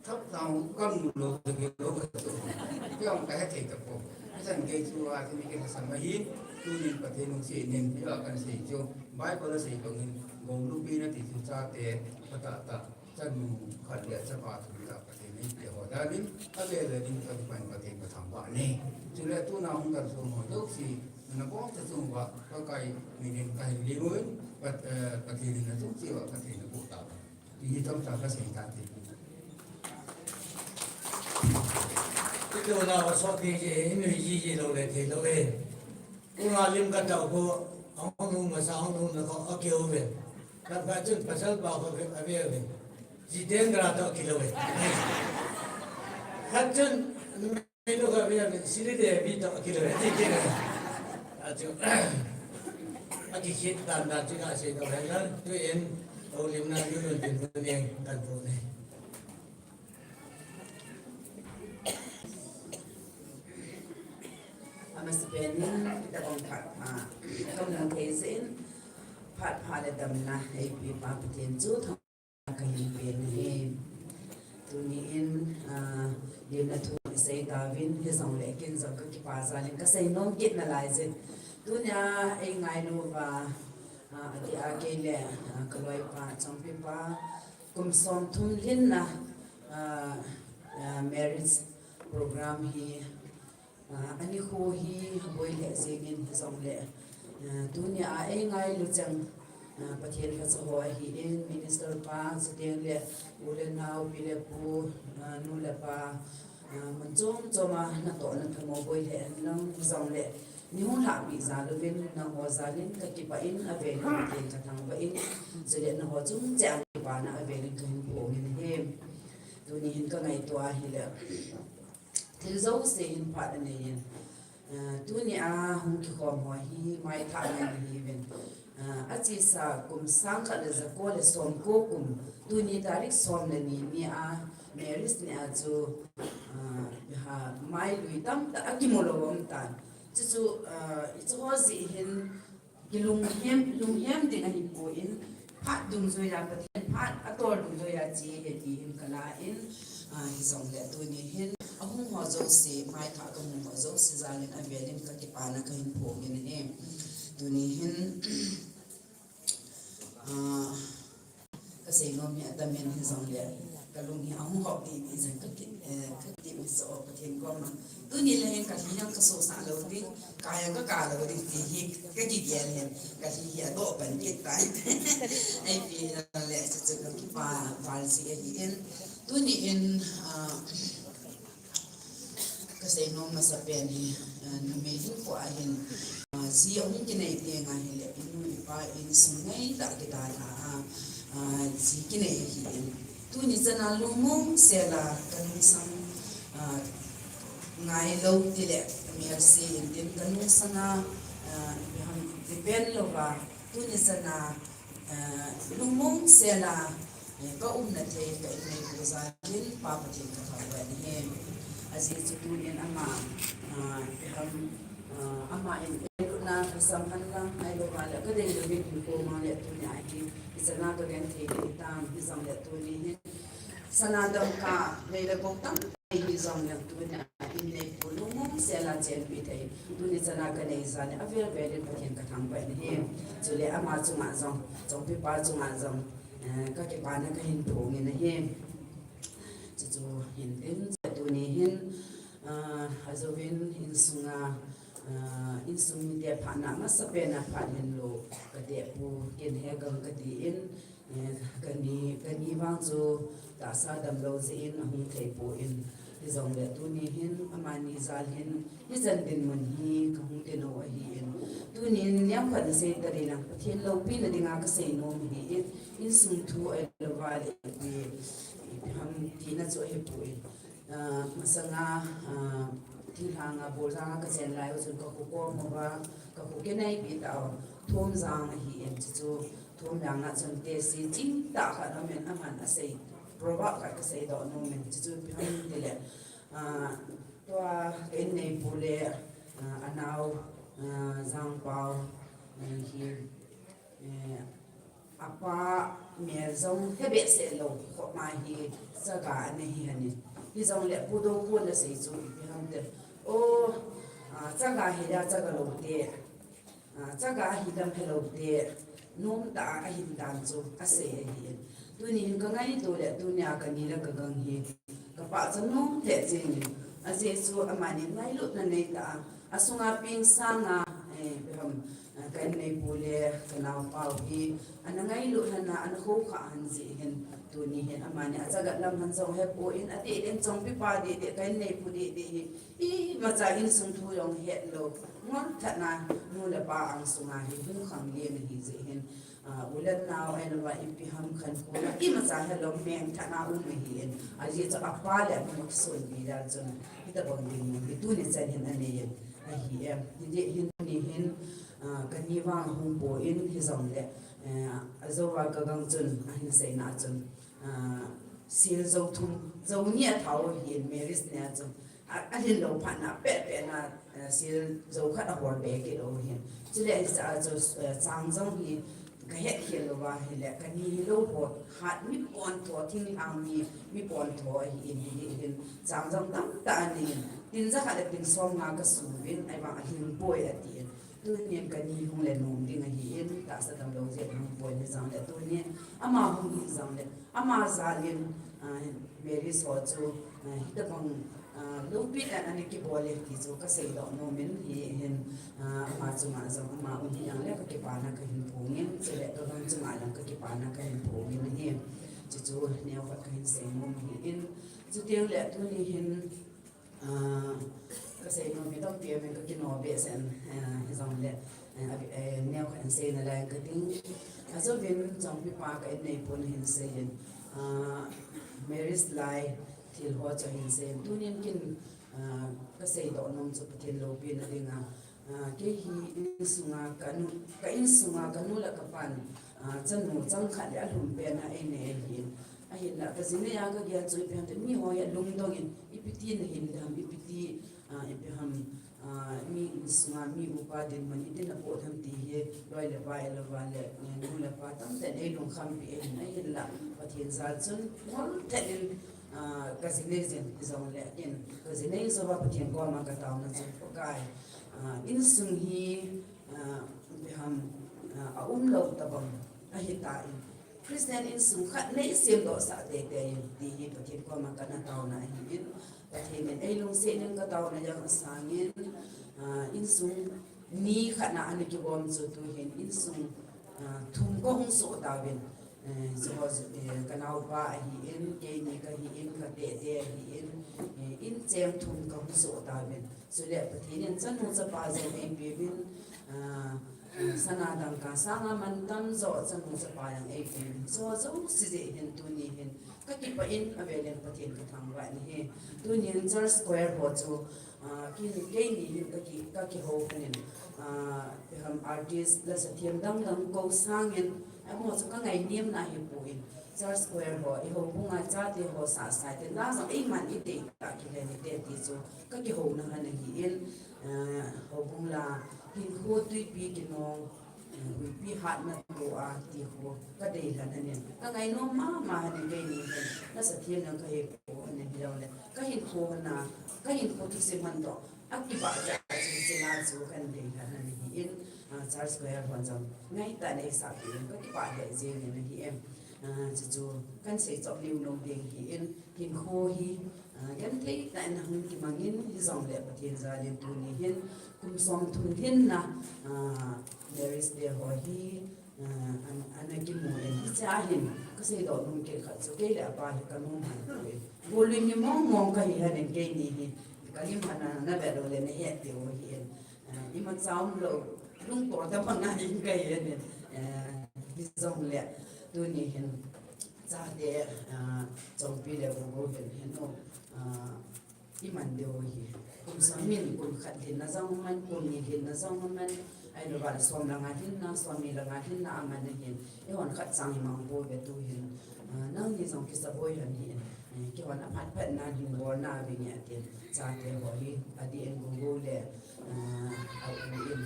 thap na ka mu lo te ke lo ka chu. Ke ong ka he te ta po. San ke chu a ti ni ke sa ma hi. Tu ni pa te nung si nin pi a kan si chu. Bible si ko nin. Go lu pi na ti chu cha te. Ka ta ta. Chanu khat le chapa thum tah Pathen in eipeh ho dan in, a le le ding ka kipan Pathen ka thangvah e. Chule tuna hung kalson ho jouse, Nabol ta chung uva, Pakai minin kahin lim uvin, Pat-, eh, Pathen in atum cheh uva, Pathen in apoh tauve. Hiche tamtah kasei tan te. Ito na va so te je, inu ji ji lou le te lou e. Ura lim katah ko, ahung nung masa ahung nung na ko, akeu ve. Khat khat chun pasal pa ko ve, ave ve. Jitendra toh kilou ve. Khat chun, Minu ka ve, Sri Devi toh kilou ve, ti kilou ve. Achu, akikhit dan dan chu kasei tou hen lang, tuin, houlimna nu lun tin tu neng kan pu ne. Amasapen in, tabang phat pha, kamu thei jeh in, phat pha le damna, eipe pa Pathen chu, Kahin pen ahi. Tuni in, ah, limna thu isei tauvin, hijongle ken jong kakipa jal in kasei nom kit nalai jin. Tunia eingailu uva, ah, adeh a kei le, ah, kaloipa, Chongpipa, kum somthum lhinna, ah, ah, marriage program hi, Ah, anikho hi boi lheh jengin hijongle, ah, tunia eingailu cheng, ah, Pathen lhacha ho ahin, Minister pa, chuteng le u le nao, pi le pu, ah, nu le pa, ah, mun chom chom a natohna thamo boi lheh hen lang hijongle, neihung lhahpeh jal uvin, nangho jal in kakipah in, avel in Pathen kathangvah in, chule nangho chungchang kipana avel in kahin phong in ahi. Tuni hin kangaito ahile, thil jouse hin phat anei in, ah, tunia hung kikhom ho hi maithah ngen ahiuvin. Ah, achesa kum sang khat le jako le somko kum, tuni tarik som le ni nia marriage nia chu, ah, ha, mai lui tamtah akimu lou um tan. Chuchu, ah, hiche ho jeh hin, Kilunghem, lunghem ding ahipon, phat dungjuia, Pathen phat atol dungjuia che ahi ti hin kala in, ah, hijongle tuni hin, ahung ho jouse, maithah kamu ho jouse jal in avel in kakipana kahin phong in ahi. Tuni hin, ah, Kasei nom hi atam in hijongle, kalung hi ahung hop ding ding jeng kati, eh, kati mi so Pathen koma. Tuni le hin kalhi jong kasosah lou ding, ka jong kaka lou ding ti hi kakigel hin, kalhi hi adoh pan kit tai. Ipi le chuchu kakipa val jeh ahin. Tuni in, ah, Kasei nom masapen hi, ah, numei hinkho a hin, ah, ji ahung kinei teng ahile, inu ipa insung ngaitah kidalha a, ah, ji kinei ahin. Tuni chana lungmong sela kalungsang, ah, ngailou tile, melse in tin kalungsang a, ah, ipi ham depend louva, tuni chana Ah, lungmong sela, eh, kaumna thei, ka inneipu jal in Pa Pathen kathangvah in ahi. Ajeh chu tunin ama, ah, ipi ham, ah, ama in eilutna kasam hen lang, ahilou vale, kadei louvin hinkho mang le tunia hi, ichan a kagenthei ding tam, hijongle tuni hin, Sana dangka, nei le gou tampi hijongle tunia inneipu lungmong sela chenpi thei. Tuni chana kanei jal in avel vel in Pathen kathangvah in ahi. Chule ama chunga jong, Chongpipa chunga jong, eh, kakipana kahin phong in ahi. Chuchu hin tin, tuni hin, ah, ajouvin insunga, ah, insung mite phatna masapen a phat hinlou, katepu, ken hegang kati in, Eh, kani, kani vang chu tahsa damlou jeh in ahung thei poi. Hijongle tuni hin, amani jal hin, hichan dinmun hi kahung dinmun ahin. Tunin, niam khat in sei tading lang, Pathen loupina dinga kasei nom ahin, insung thu ahilouva le, ipi, ipi ham tina chu ahipoi. Ah, masanga, ah, thinglhanga, bolhanga kachen lai u chun kakho kom uva, kakho kinaipi tah u, Thumjang ahin, chuchu Thumjang a chun tesi chingtah khat aumin, aman asei, proverb khat kasei doh nomin, chuchu ipi ham tile, ah, tua ka inneipu le, ah, anao, ah, Jangpao, ah, hi, eh, apa mel jong hebehseh lou, khoma hi chaga ana hi hon in. Hijongle Pu Dokhun asei chu ipi ham tile, o, ah, chaga hi a chaga lou te, ah, chaga hi lam helou te, nomtah a ahin dan chu asei ahin. Tuni hin kangaito le tunia kani le kagang hi kapachat nom lheh jengin. Ajeh chu amani ngailutna neitah a, asunga peng sanga, eh, neipu le kanaopa u hi ana ngailut hana, ana khoukhah han jeh hin, tuni hin amani achagat lam han jong hepon, adeh in chongpipa deh deh ka inneipu deh deh hi, imacha insung thu jong hetlou, ngol thatna nu le pa angsunga hi hung khang lien ahi jeh hin, ah, u le nao ahilouva ipi ham khankho imacha helou meng thana um ahin, ajeh chu apa le anu kisonpi jal chun hitobang dinmun hi tuni chan hin anei in ahi em. Hijeh hin tuni hin, ah, kani vang hung pon hijongle, eh, ajouva kagang chun ahin seina chun, ah, sel jou thum, jou ni athau ahin, Mary's ne a chun, a, alhin lou phatna pehpeh na, eh, sel jou khat ahol be kit u ahin. Chule hiche a chu, eh, chang jong hi kahet khel louva ahile, kani hilou ho hat mi pontho, thinglhang mi, mi pontho ahin, hijeh hin chang jong tamtah anei in, tin jakhat le tin somnga kasuvin, ahivang alhing poi atin. Tunin kani hung le nom ding ahin, tahsa damlou jeh hung pon hijongle, tunin ama hung hijongle, ama jalin, ah, Mary's ho chu, ah, hitobang, ah, loupina ana kibol e ti chu kaseidoh nom in ahin, ah, ama chunga jong ama um hijongle kakipana kahin phongin, chule kagang chunga jong kakipana kahin phongin ahi. Chuchu neokhat kahin seinom ahin, chutengle tuni hin, ah, kaseinom hi tampi aumin kakino behseh in, ah, hijongle, eh, a, eh, neokhat in seina lai kati. Ajouvin chongpipa ka inneipu nahin seiyin, ah, Mary's lai thil ho chu ahin seiyin, tunin kin, ah, kaseidoh nom chu Pathen loupina dinga, ah, kei hi insunga kanu, ka insunga kanu le kapan, ah, chanu changkhat le alhum pen a einei ahin, ahinla kajinei a kagel chu ipi ham tile miho hi alungdong in, ipi ti nahin dem, ipi ti, ah, ipi ham, ah, mi insunga mi upa dinmun iti napoh dem ti hi loi le pai louva le, eh, nu le pa tamtah in eilungkhampi ahin, ahinla Pathen jal chun ngol thet in, ah, kajinei jin hijongle, in kajinei jouva Pathen koma kataona chu, Pakai, ah, insung hi, ah, ipi ham, ah, aumlou tobang ahitan, Christian insung khat nei semdohsah teitei in ti hi Pathen koma kana taona ahin, Pathen in eilungset in kataona jong asangin, ah, insung ni khat na ana kibom chu tuhin insung, ah, thum kahung soh tauvin, eh, chu ho, eh, kanaopa ahin, keini kahin, katete ahin, eh, incheng thum kahung soh tauvin. Chule Pathen in chanu chapa jong eipeuvin, ah, sana dangka sanga mantam jo chanu chapa jong eipeuvin. Chu jouse jeh hin tuni hin kakipah in avelin Pathen kathangvah in ahi. Tunin church choir ho chu, ah, keini hin kaki, kakihou khat in, ah, ipi ham artist lasathem dangdang kou sangin, amaho chu kangainem na ahipon, church choir ho, ihoubunga chate ho sahsah te, la jong eiman itei tah kilen ite ti chu kakihouna khat ahin, ah, houbung la hinkho twipi kinong, eh, huipi hatna toh a ti ho kadeilhen ahin, kangainom mama khat ahin, keini hin lasathem jong kahipon ahiloule kahinkho khat na, kahinkho thusim khat toh akibah jeh a chu hiche la chu kadeilhen ahin, ah, church choir hon jong ngaitah in eisahpeh in kakipah lheh jengin ahi em. Ah, chuchu kahin seichop niu nom ding ahin, hinkho hi, ah, genthei tah in ahung kimangin hijongle Pathen jalin tuni hin kum somthum lhinna, ah, Mary's Day ho hi, ah, an, ana kimu in hiche a hin kaseidoh nom kit khat chu kei le apa hi kanom hih poi. Golui mi mongmong kahi hih in keini hi kalim hih na, navet loule nahet diu ahin. Ah, imacha umlou, lungtol tobanga hin kahi in, eh, hijongle tuni hin chate, ah, Chongpi le Gogou hin henu, ah, iman diu ahi. Kum som min, kum khat lhinna jong aman, kum ni lhinna jong aman, ahilouva le som langa lhinna, som ni langa lhinna aman ahin, eihon khat chang imang pouve tuhin, ah, nangni jong kisaboi hon hih in, eh, keihon aphatphatna lhingbolna avinge atin, chate ho hi, adeh in Gogou le, ah, a-u in,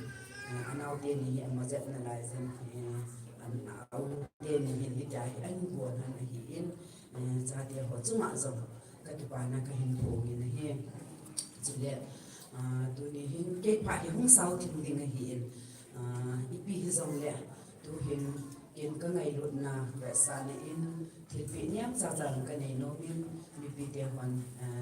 ah, anao teni hi amajep nalai jin, eh, an, a-u teni hin hitia hi ahin bol hon ahin, eh, chate ho chunga jong kakipana kahin phongin ahi. Chule, ah, tuni hin kei phat hi hung sao thim ding ahin, ah, ipi hijongle, tuhin ken kangailutna vetsahna in thilpeh neocha cha kanei nomin, mipite hon, ah,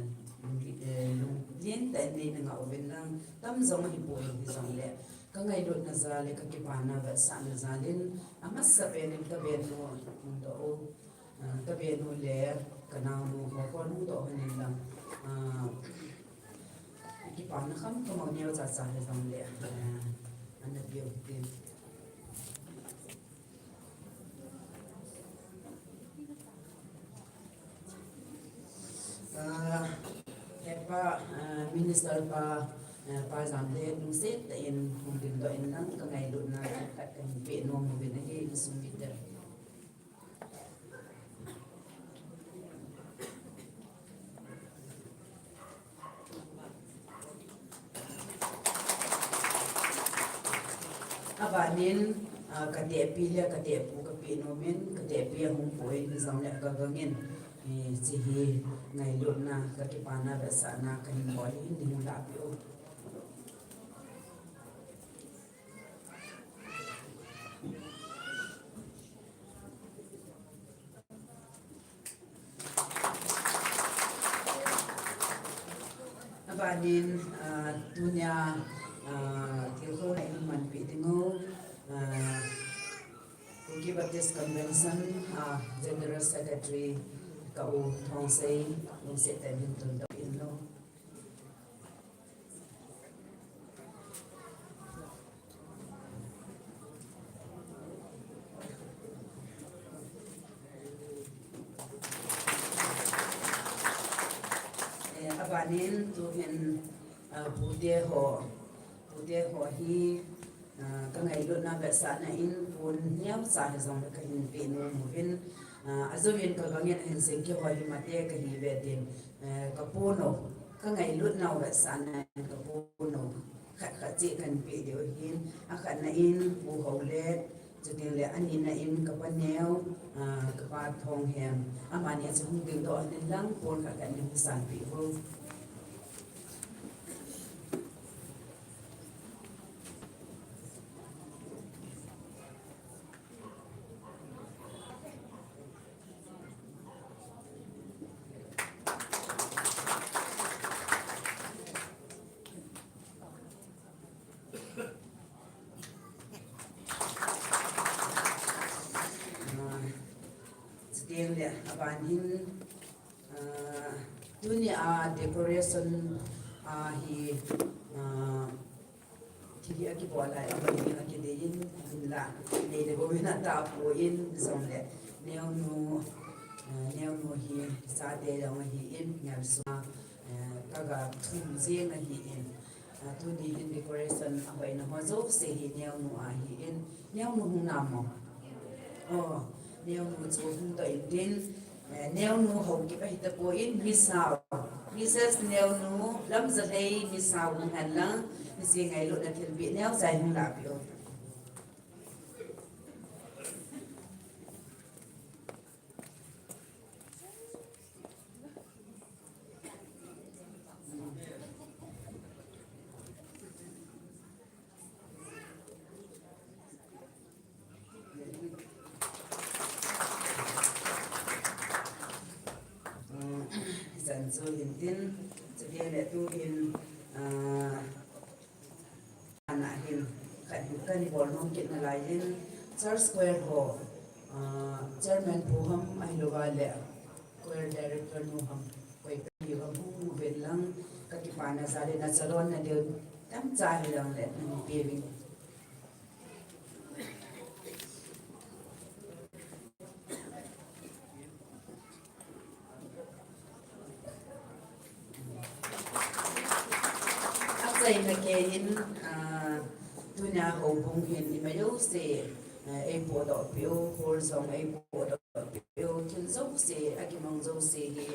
lunglen tah in neina ngah uvin lang, tamjong ahipoi hijongle, Ka ngailutna jal le ka kipana vetsahna jal in, amasapen in ka benu hung doh u, ah, ka benu le ka naonu ho kon hung doh hon in lang, ah, kipana khamkham neocha cha hijongle, ah, ana peh u hitin. Ah, hepa, ah, Minister pa, ah, Pa Jamlet lungset tah in hung dingdoh in lang ka ngailutna khat kahin peh nom uvin ahi, insung mite. Abanin, ah, ka tehpi le ka tehpu ka peh nom in, ka tehpi ahung poi, hijongle ka gangin, eh, hiche hi ngailutna, ka kipana vetsahna kahin bol in, nei hung lahpeh u. Abanin, ah, tunia, ah, thilsoh na in manpeh ding u, ah, Kuki Baptist Convention, ah, General Secretary ka u Thongsei, lungset tah in hin tundoh in lo. Eh, abanin tuhin, ah, pute ho, pute ho hi, ah, ka ngailutna vetsahna in pon neocha hijongle kahin peh nom uvin, ah, ajouvin ka gangin ahin seng, keiho hi mate kahi ve tin, eh, ka pon u, ka ngailutna vetsahna in ka pon u khat khat cheh kahin peh diu ahin, akhatna in Pu Haolet, chuteng le anina in ka pa neo, ah, ka pa Thonghem, amani chu hung dingdoh in lang pon khat khat nei hung sanpeh u. Ah, chuteng le abanin, ah, tunia decoration, ah, hi, ah, thil hi akibol lai, aban ding akidei in, hinla, nei le gou in atahpoi, hijongle, neonu, ah, neonu hi, chate jong ahin, ngelsoh a, eh, kaga thum jeng ahin, ah, tuni hin decoration ahoina ho jouse hi neonu ahin, neonu hung nam mo? Oh, neonu chu hung doh intin, eh, neonu Haokip ahi tapon, Miss Hao, Missus Neonu Lamjalhei, Miss Hao hung hen lang, hiche ngailutna thilpeh neocha hung lahpeh u. Jan chu hintin, chuteng le tuhin, ah, ana hin, khat hin kahin bol nom kit nalai in, Church Choir ho, ah, Chairman pu ham ahilouva le, Choir Director nu ham, koi peh ham hung uvin lang, ka kipana jal in nachalonna diu tamcha hijongle, neihin peh uvin. Achaina kei in, ah, tunia houbung hin ima jouse, ah, eipohdoh peh u, hall jong eipohdoh peh u, thil jouse, akimang jouse hi,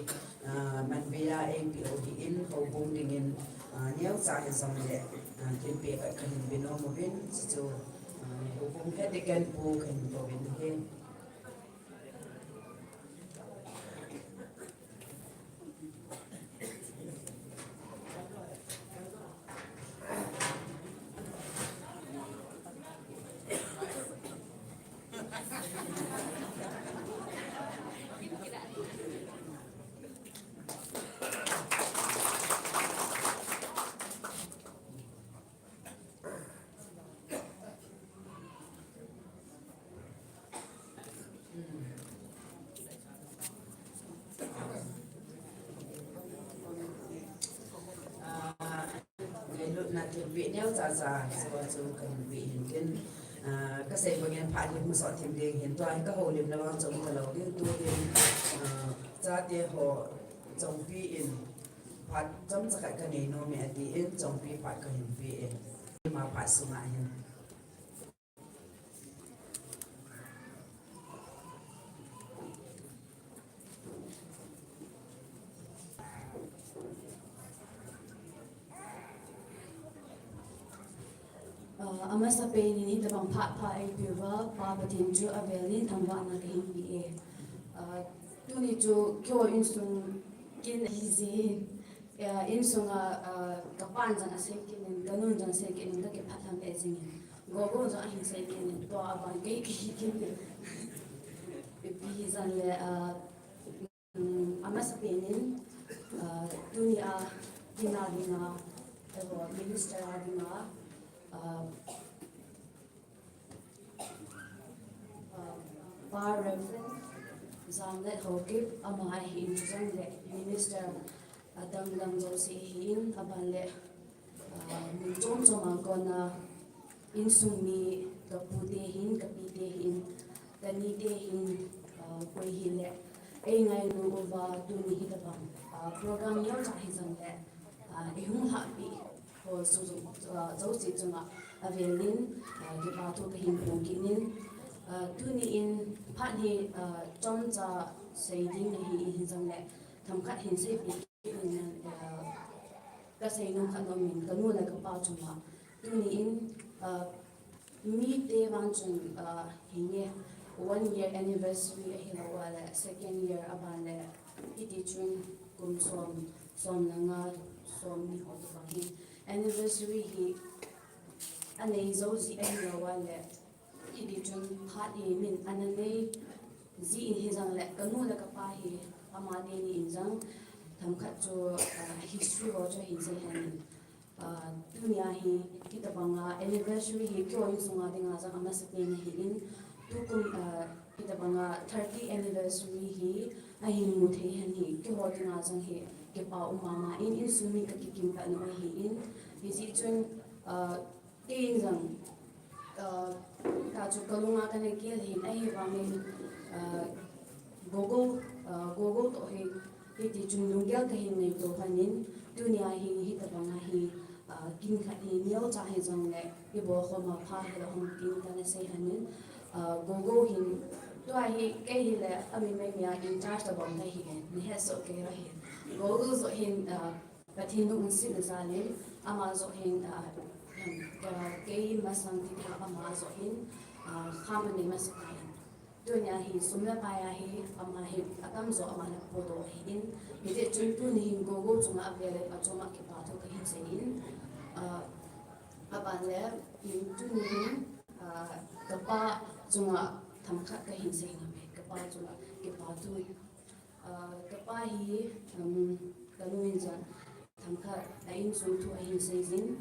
ah, manbeiya eipeh u ahin, houbung dingin, ah, neocha hijongle, ah, thilpeh khat kahin pe nom uvin, chuchu, ah, houbung head deacon pu kahin pouvin ahi. Na thilpeh neocha cha, chua chu kahin peh hin tin, ah, kasei bangin phat hi hung soh thim ding hin, tua hi kahoulimna vang chu um talou ding, tu hin, ah, chate ho chongpi in phat chomcha khat kanei nom e atin, chongpi phat kahin pe e. Ima phat sunga hin. Ah, amasapen in hitabang phat pha eipeuva, Pa Pathen chu avel in thangvahna kahin pe e. Ah, tuni chu keiho insung kin ahi jeh in, ah, insunga, ah, kapan jong asei kit in, kanun jong asei kit in, kakiphat lheh jing in. Gogo jong ahin sei kit in, tua aban kei kahi kit in. Ipi hijongle, ah, Um, amasapen in, ah, tunia, tina dinga, eiho minister a dinga, ah, ah, Pa Reverend Jamlet Haokip ama ahin, chule minister adang dang jouse ahin, aban le, ah, mun chom chom a kona insung mi, kapute hin, kapite hin, kanite hin, ah, koi hile, eingailu uva tuni hitabang, ah, program neocha hijongle, ah, ihung lhahpi ho chu, ah, jouse chunga avel in, ah, kipa thu kahin phong kit in, ah, tuni in phat hi, ah, chomcha sei ding ahi, hijongle themkhat hin seipeh in, ah, kasei nom khat nom in, kanu le kapa chunga. Tuni in, ah, mite vang chun, ah, hinge one year anniversary ahilou le, second year aban le, hiti chun kum som, som le nga, som ni ho tabang hi anniversary hi anei jou jeh ahilou le, hiti chun phat hi min ana nei jeh in hijongle, kanu le kapa hi ama teni in jong themkhat chu, ah, history ho chu hin sei hen in, ah, tunia hi, hitabanga anniversary hi keiho insunga dinga jong amasapen ahin, tukum, ah, hitabanga thirty anniversary hi ahin mu thei hen hi, keiho dinga jong hi kipa um mama in, insung mi kakikim pat nom ahin, hijeh chun, ah, Kei in jong, ah, tua chu kalunga kana gel hin ahivangin, ah, Gogo, ah, Gogo toh hi, hiti chun lunggel kahin nei to hon in, tunia hi, hitabanga hi, ah, kin khat hi neocha hijongle, ibol khom a pha hilou ham tin kana sei hon in, ah, Gogo hin, tua hi kei hile, ami mai mi a in charge tabang kahi in, nahet soh kei ahi. Gogo joh hin, ah, Pathen lungsetna jal in, ama joh hin, ah, ah, kei masang tita ama joh hin, ah, kham anei masa tai. Tunia hi sum le pai a hi, ama hi atamjo ama na podoh ahin, hijeh chun tuni hin Gogo chunga avel in achom a kipa thu kahin sei in, ah, aban le, in tuni hin, ah, kapa chunga themkhat kahin sei nom e, kapa chunga kipa thu. Ah, kapa hi, um, kanu in jong themkhat a insung thu ahin sei jin.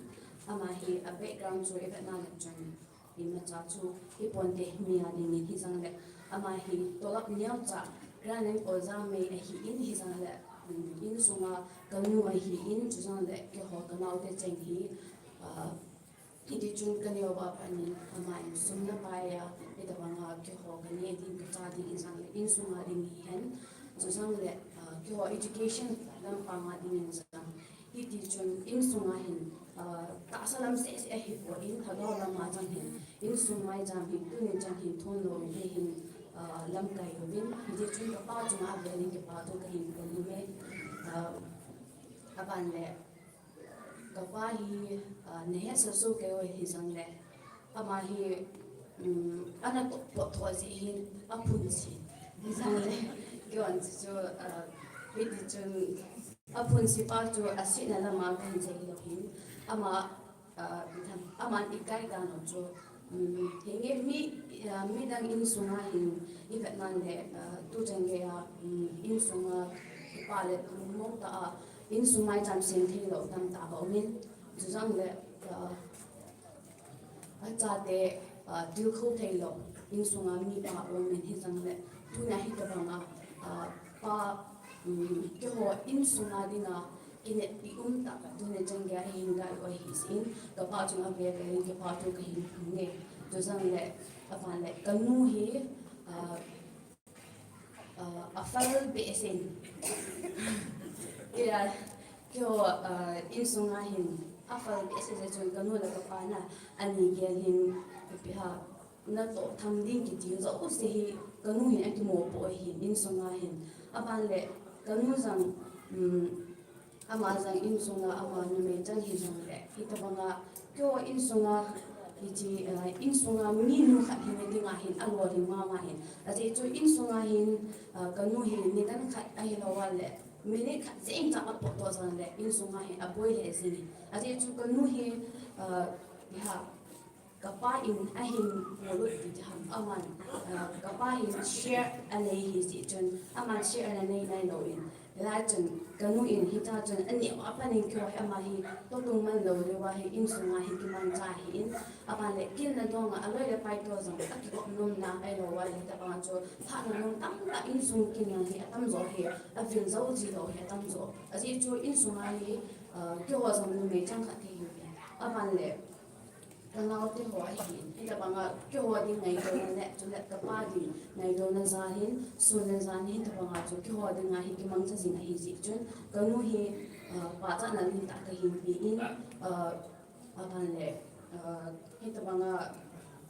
Ama hi a background chu ivet na le chun imacha chu iponte mi a dingin hijongle ama hi tolap neocha Grand and Olja mei ahin hijongle, um, insunga kanu ahin chujongle keiho kanaote cheng hi, ah, Hiti chun kaneo a pat in, ama in sum le pai a, hitabanga keiho kaneh ding, kacha ding in jong le, insunga ding hihen, chujongle, ah, keiho education lampanga ding in jong. Hiti chun insunga hin, ah, tahsa lam seh seh ahipon, lhagao lama jong hin, insung maicham hin, tunin jong hin thon lou in, hin, ah, lamkai uvin. Hiti chun kapa chunga avel in kipa thu kahin pom e, ah, aban le, Kapa hi, ah, nahet sa soh kei uve hijongle, ama hi, um, ana toh pot tho jeh hin aphun si. Hijongle, kei vang chu, ah, hiti chun aphun si pa chu asetna lama kahin sei lou hin. Ama, ah, aman ikai dan u chu, Um, hinge mi, ah, midang insunga hin, ivet nan le, ah, tuchan geiya, um, insunga kipa le lungmong tah a, insung maicham sem thei lou tamtah aumin, chujongle, ah, achate, ah, tilkhou thei lou, insunga mipa aumin hijongle, tuna hitabanga, ah, pa, um, keiho insunga dinga, kineppi um tah, tuni chan geiya hin ka i-oi hi sin, ka pa chunga ve ve in kipa thu ka hin phong e. Chujong le, aban le, ka nu hi, ah, ah, a phal behseh in. Kei a, keiho, ah, insunga hin a phal behseh jeh chun ka nu le ka pa na, ani gel hin, ipi ham, natoh tham ding kiti jouse hi ka nu hin akimopoh ahi, insunga hin. Aban le, ka nu jong, um, ama jong insunga, ama numei chan hijongle, hitobanga, keiho insunga, hiche, eh, insunga minu khat hina dinga hin alolhing mama in. Ajeh chu insunga hin, eh, ka nu hi nidan khat ahilou le, minute khat jeng cha apotdoh jongle, insunga hin aboi lheh jing in. Ajeh chu ka nu hi, eh, iha, ka pa in ahin polut ti ham, aman, ah, ka pa in share anei ahi jeh chun, aman share ana nei nailou in. Hilai chun, ka nu in hitia chun, aneo a pat in keiho hi ama hi, toh tung man lou leuva hi, insunga hi kimangcha ahi in. Aban le, kin nadong a, aloi le pai toh jong, akigop nom na, ahilou le, hitobang chu, phat na nom tamtah insung kin jong hi, atamjo hi, avil jou ji lou hi, atamjo. Ajeh chu, insunga hi, ah, keiho jong numei chang khat kahi uve. Aban le, ka naote ho ahin, hitobanga keiho ding ngaidona le, chule ka pa ding ngaidona jal hin, sun le jan hin, hitobanga chu keiho dinga hi kimangcha jing ahi jeh chun, ka nu hi, ah, pachatna lentah kahin pe in, ah, aban le, ah, hitobanga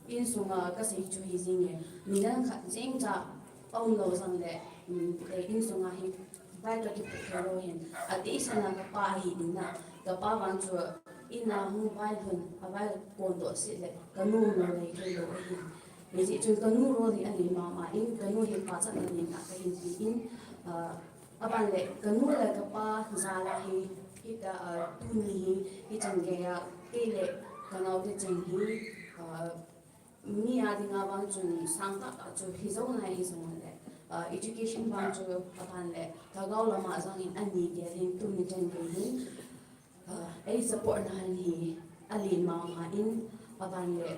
insunga kasei chu hi jing e, nidan khat jeng cha aum lou jongle, um, insunga hi Vai ka kipu thei lou hin. Adeh sanga ka pa ahi in na. Ka pa vang chu in a hung vai lhun, avai kondoh seh le, ka nu um lou lei thei lou ahi. Hijeh chun ka nu role hi alen mama in, ka nu hi pachatna lentah kahin pe in, ah, aban le, ka nu le ka pa jal a hi, hita, ah, tuni hi, hichan geiya, kei le ka naote cheng hi, ah, Mi a dinga vang chun sang tah tah chu hi jou nai hijongle, ah, education vang chu aban le, lhagao lama jong hin ani gel hin tuni chan gei hin, ah, ei support na hin hi alen mama in aban le,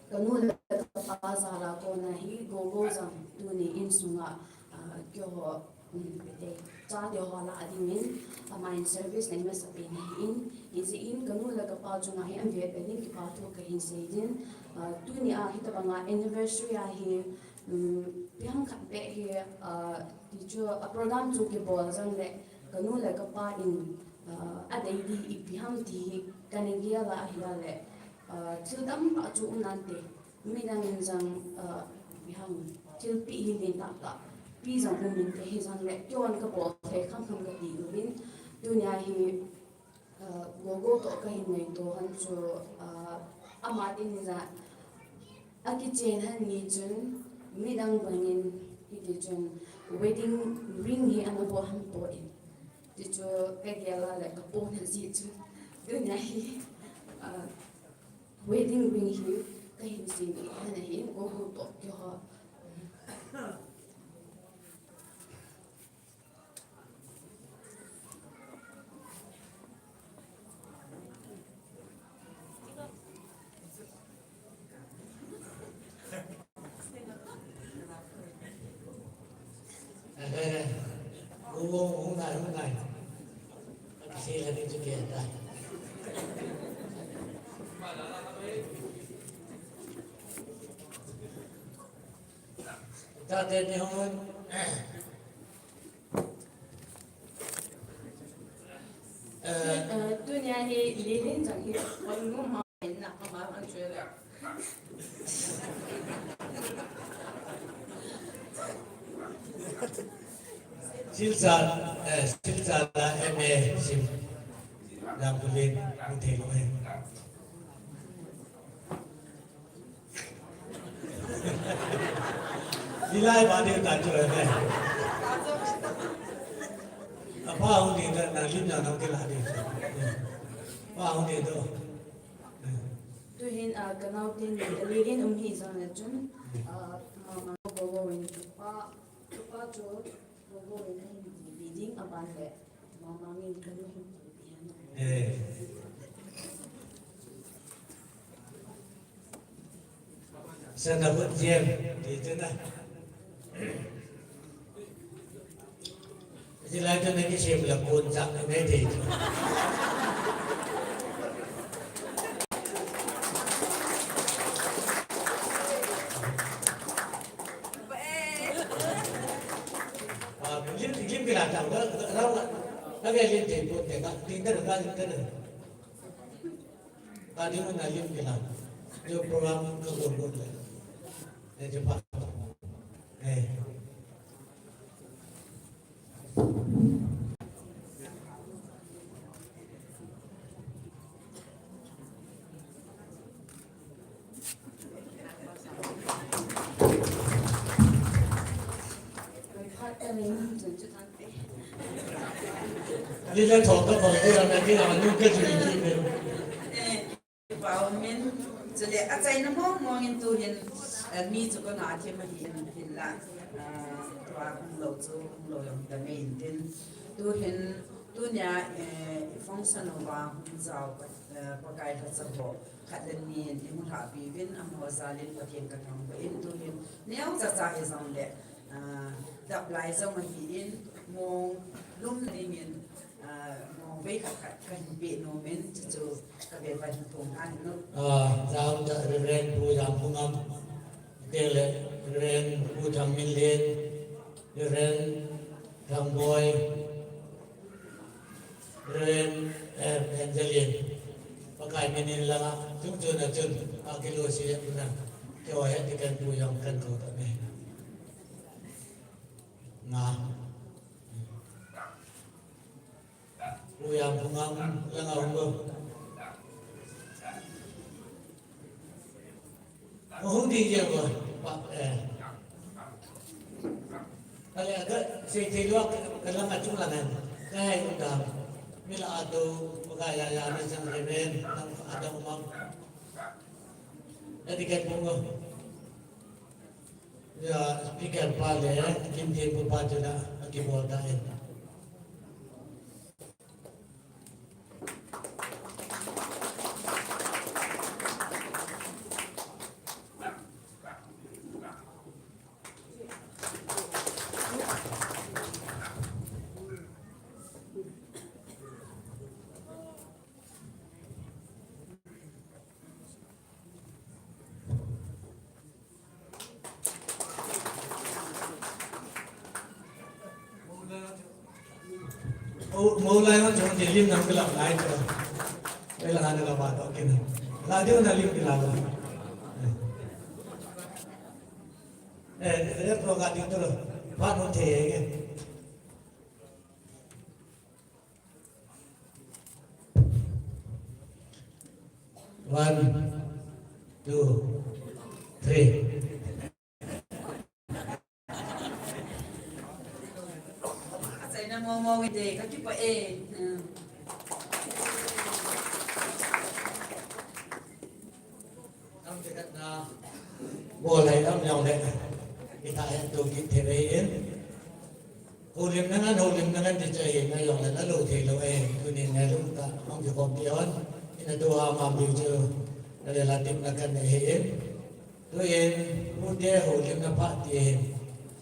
ka nu le ka pa jal a kona hi Gogo jong tuni insunga, ah, keiho um, chate ho lah a dingin, amahin service nei masapen ahin, hijeh in ka nu le ka pa chunga hi ahin ve ve ding kipa thu kahin sei in, ah, tuni a hitobanga anniversary a hi, um, ipi ham khat beh hi, ah, ti chu a program chu kibol jongle, ka nu le ka pa in, ah, adei ding ipi ham ti hi kana gel a ahile, ah, thil tamtah chu um nante. Midang in jong, ah, ipi ham, thilpeh hi lentah tah pi jong um inte, hijongle, keihon kabol thei kham kham kati uvin, tunia hi, ah, Gogo toh kahin ngaito hon chu, ah, ama tin in jong, akichen hon ni chun, midang bangin, hiti chun, wedding ring hi ana bol hon poi. Tichu kagel a le kapona jeh chun, tunia hi, ah, Wedding ring hi kahin sem in ahi, Gogo toh keiho. Eh, eh, eh. Hung, hung, hung nai, hung nai. Kasi lagi tu dia dah. Tate ni hon. Eh, tunia hi Lilin jong hi hon ngom ma. Silchar, eh, Silchar a M A sim. Lam pulin, hung thei lou hen. Hilai ba ding ta chu, eh. Apa hung ding ta, nang lim na nang kila ding. Apa hung ding tu. Tuhin, ah, ka naote ni, ka Lilin um hi jongle chun, ah, mama Gogo in pa, pa chu Gogo in ahin ti ding aban le, mama in ka nu hin ti ding. Eh. Sana hut jem, ti tu na. Hilai chu na kisem le kon chang na nei thei chu. Ah, lim, lim kila tang, ka, ka, ka, ka, ka, lim thei pon te, ka, tin ta, ka, tin ta. Ka ding na lim kila. Yo program ka gon gon le. Eh, je pa. Eh. Lila thok ka bang, eh, na ki na nu ka ju ni ne. Eh, pau min, chule achaina mong mong in tu hin, eh, mi chu ka nga thim ahi in, hinla, ah, tua hung lo chu, hung lo jong ta mai in tin. Tu hin, tunia, eh, i function uva hung jao, eh, Pakai lhacha ho, khat le ni in i mu lhahpi uvin, amaho jal in Pathen ka thangvah in, tu hin, neocha cha hi jong le, ah, dap lai jong ahi in, mong lum ding in, ah, mong vei khat khat ka hin pe nom in, chu chu ka vel va hin phong tha hin no. Ah, jam cha Reverend Pu Jamphungam, te le Reverend Pu Thangminlen, Reverend Thangboi, Reverend, eh, Evangeline, Pakai min in langa, chung chun a chun, a kilo si le puna, keiho he deacon pu jong kan kou ta me. Nga. Pu Jamphungam langa hung lo. Hung ding je ko, pa, eh. Ale, ka, sei thei lou, ka langa chung langa. Ka hai u dam. Mi la a do, ka ya ya, na sang re men, nang a do mam. Etiquette bung lo. Ya, speaker pa le, Kim Thempu pa chuna, a kibol ta in. Mo, mo lai hon jong ti lim nam kala lai to. Ei la han la ba to kin. La diu na lim kila ba. Eh, eh, pro ka diu to. Ba no the ye. One, two, three. Achaina mo mo wi de, ka kipah e. Hmm. Am te kat na. Bol hai am jong le. Ita he to kit the ve in. Houlimna ngan, houlimna ngan ti chu ahi, na jong le na lou thei lou e, tunin na lung ta, hung kikhom pi hon, ina tua ma pi chu, na le la tip na kan nei hi in. Tuin, pute houlimna pha ti hin,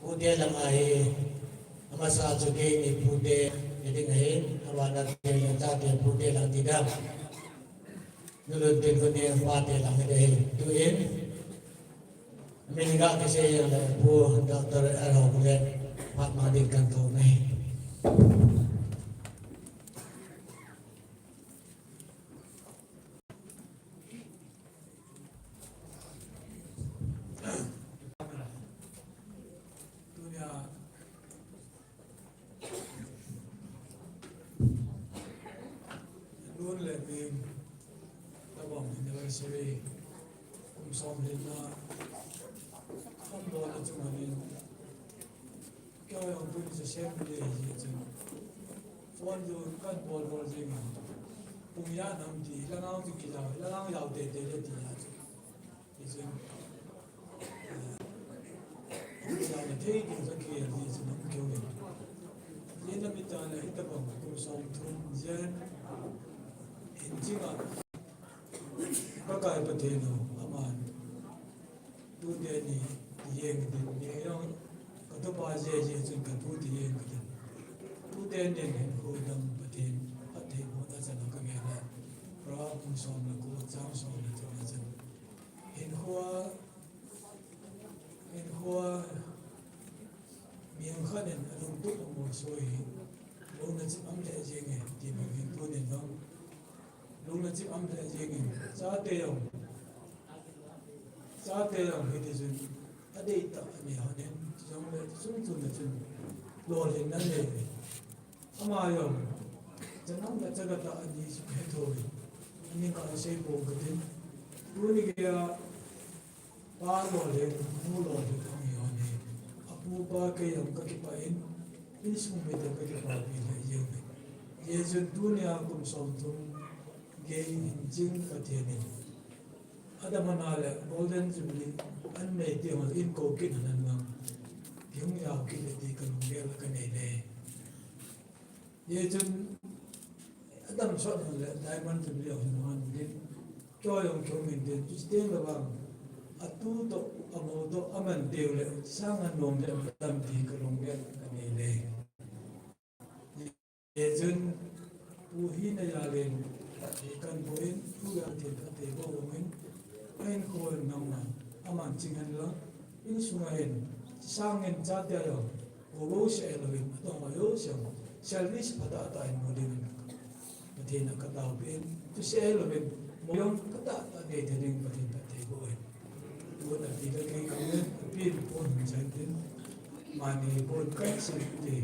pute lang ahi, amasa chu keini pute, ni ding ahin, abana te le chate pute lang ti dam. Nulun tin ko ni pate lang hi ding ahi. Tuin, Min ga kisei jong le Pu Doctor Arhok le phat ma ding kan tou nahi. Tunia Nun le ming, tabang anniversary, kum som le na, kan bol a chunga nin, kei jong tuni chu sem le ji chun. Phone chu kan bol bol jing a. Pung ya nam ti, la ngang chu ki jao, la ngang jao te te le ti ya chu. Hichun, eh, hung jana thei ding jong kihi hichun hung kiu in. Yen a mi ta le hitabang kum som thum jen hin chinga Pakai Pathen u aman tute ni ti jeng din, ni jong ka tupa jeh jeh chun ka tu ti jeng ka tin. Tu Tuten hinkho dam Pathen phattheibohna chan a kagel a. Proverbs bung som le ko chang som le thum a chun, hinkho, hinkho mihem khat in alungtup a molso hi lungna chim am lheh jenge ti bang hin tunin vang lungna chim am lheh jenge. Chate jong, chate jong hiti chun adeitah anei hon in, chujongle chungchon a chun lolhinna anei uve. Ama jong, chanam le chaga tah ani chu kahe thou ve. Ani kha asei pong katin. Tuni geiya pa lolhin, nu lolhin ami hon hi, apu pa kei jong kakipah in, insung mite kakipapi lheh jeng uve. Hijeh chun tunia kum somthum gei hin ching Pathen in adamna le Golden Jubilee anei teng le inko kit henlang, kihung jao kit le ti kalunggel a kanei le. Hijeh chun adam sot hon le Diamond Jubilee hung hon din, choi hung kihung in din, chuti teng le vang, atu toh, amou toh, aman teng le, sang anom le, adam ti kalunggel a kanei le. Hijeh chun, pu hina jal in, phatthei kahin boh in, tu jal tin phatthei boh in, ahinkho in nangma, aman ching henlang, insunga hin, sangin chate a jong, Kou seh louvin, atong ho jouse jong service phatah tah in mu dingin Pathen a kataopeh in, tu seh louvin, mo jong phatah tah nei thei ding Pathen phatthei boh in. Tun api le kei kamin, api in pon hun chan tin, mani pon kahin sei te.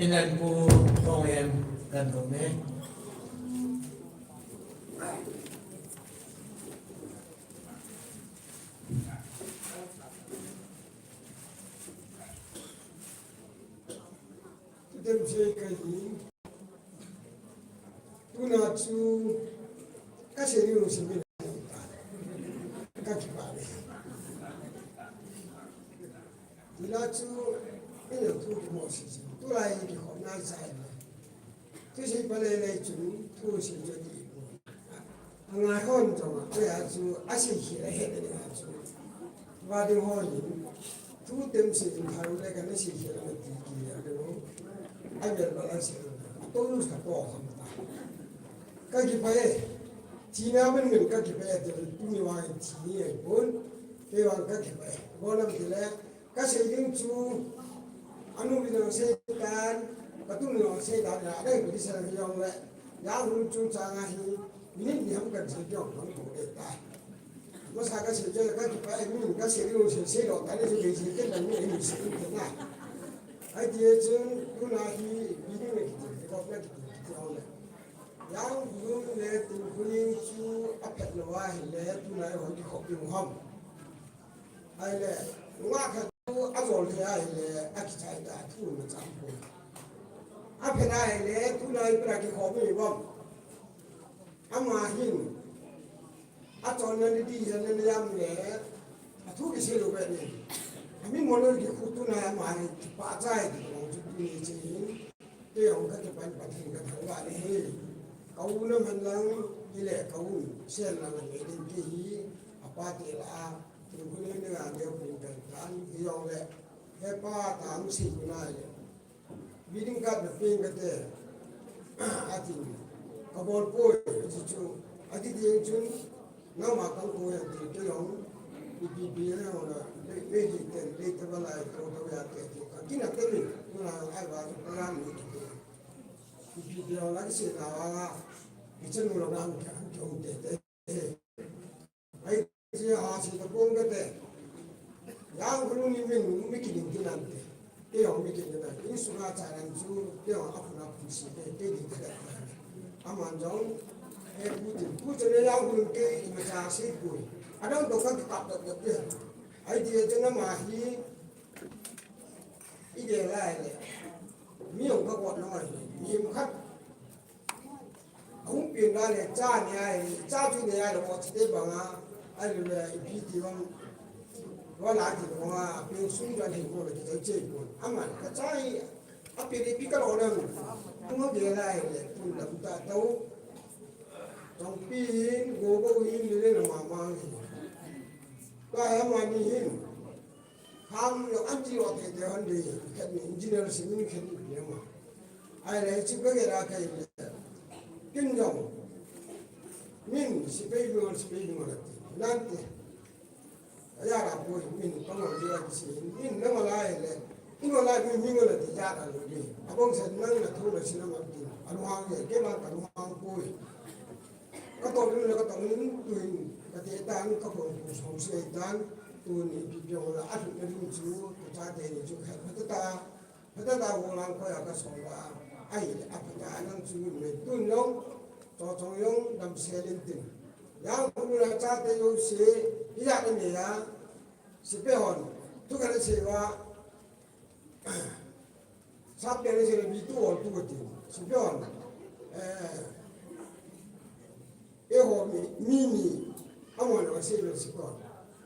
Inan pu Thong Em kan kong ne. Dem sei kahi. Tuna chu kasei ding lungset min kakipah e. Tuna chu ina thu kimo sei chu tulai kikhopna chai le. Thusei pha lele chun thusei chu ti. Angai hon jong a, achu asei khel ahet ding a chu. Vading hon in, thu temsei in thau le kana sei khel ana ti kit a ding. Avel val asei. Tolu sa to kham ta. Kakipah e. Thina man min kakipah e, tuni vang thina ahipon. Kei vang kakipah e. Bonam tile, kasei ding chu, anu vin jong sei tan, katu vin jong sei tan, adang pi sei jong le, ya hun chungchang a hi, minute ni ham kan sei jong kan ko de tai. Masa kasei jong kakipah e, min kasei ding sei sei lo, tani chu sei sei ken dan min sei ken na. Ahi ti chun, tuna hi, bini me kiti, kop na kiti, kiti jong le. Yang hun le tu hun chu aphet lo ahile, tuna hi hoi kikhop ding ham. Ahile, nungah khat chu ajol thei ahile, akichai ta thu na chang poi. Aphet ahile, tuna ipi a kikhop ding ham. Ama hin, achonna ni di hin na jam le, athu kisei lou ve ni. Ami mo lo kikhu tuna ama hin, kipah chai ti kong chu tuni che hin. Kei jong kakipan Pathen kathangvah in ahi. Ka u na man lang, hile ka u sen lang anei ding ti hi, apa te lah a, tun khu nei ding a neo pin kan tan, hijongle, he pa tah sei khu nai le. Wedding card na peng kate, atin, kabol poi, ati chu, ati ding chun, Nangma kang ko yang ti ke long, ipi pi yang la, le, le hi ten, le te ba lai ko to ya te ti ka. Kina te ni, ko la ai ba to program ni ti. Ipi pi yang la ki se na wa, ki chen lo nang ka, ka te te. Ai, si ha si ta pong ka te. Yang ko ni min, mi ki ding ki nan te. Kei jong mi kiti na, insunga charan chu, kei jong aphun aphun si te, kei ding kati. Aman jong, He pu tin, pu chun le lau hun ke ima cha sei pui. Adang to ka kap dap dap de. Ai di chun ama hi i de lai le. Mi ong ka ko na mai. Mi khat. Hung pin da le cha ni ai, cha chu ni ai lo ko chi te banga. Ai le ipi ti bang. Wala ti banga, pin sum jan hin ko le ki chai che ko. Ama ka cha hi Api ri pi ka lo nang. Amo ge lai le, tun lam ta tau. Tong pi hin, go go hin, le le ma ma hin. Ka he ma ni hin. Ham yo anti lo te te han de, khat ni engineer si min khat ni ma. Ai le, chi ka ge ra kai le. Kin jong. Min, si pe yo, si pe yo la te. Nan te. Aya ra poi, min, ka ngol dia kisi, min, na ngol ai le, i ngol ai, min, min ngol ai, ti ja ra lo di. Abang sa nang na thu na sina ma tin, alu hang ye, ke ma ka lu hang poi. Ka to lu, ka to lu, tu hin, ka te tan, ka pon ku song se tan, tu ni pi pi ngol a, a tu na lu chu, ka cha te ni chu, ka ta ta, Hata ta ho lang ko ya ka song ba. Ai, a pa ta nang chu me tun long. To chong yong dam se lin tin. Yang ku na cha te yo se. Hi ya ni ya. Si pe hon. Tu ka se wa. Sa pe ni se bi tu on tu tin. Si pe hon. Eh. Eiho mi, mi ni, amon a sei lo si ko.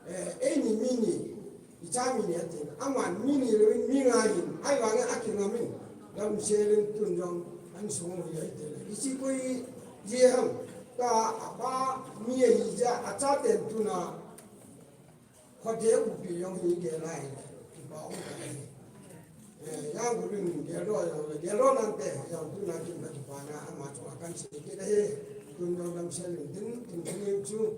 Eh, eini mi ni, icha mi ni atin, aman mi ni lo mi nga hin, ai vang a kinga min, dam se lin tun jong, an sung hi ai te le. Ichi koi je ham, ta apa mi hi ja, acha ten tuna, Khote upi jong hi gel lai, kipa um ka hi. Eh, yang bu ring gel lo jong le, gel lo nante, yang tu na kin ka kipa na, ama chu a kan se kit ahi, tun jong dam se lin tin, tin tin chu.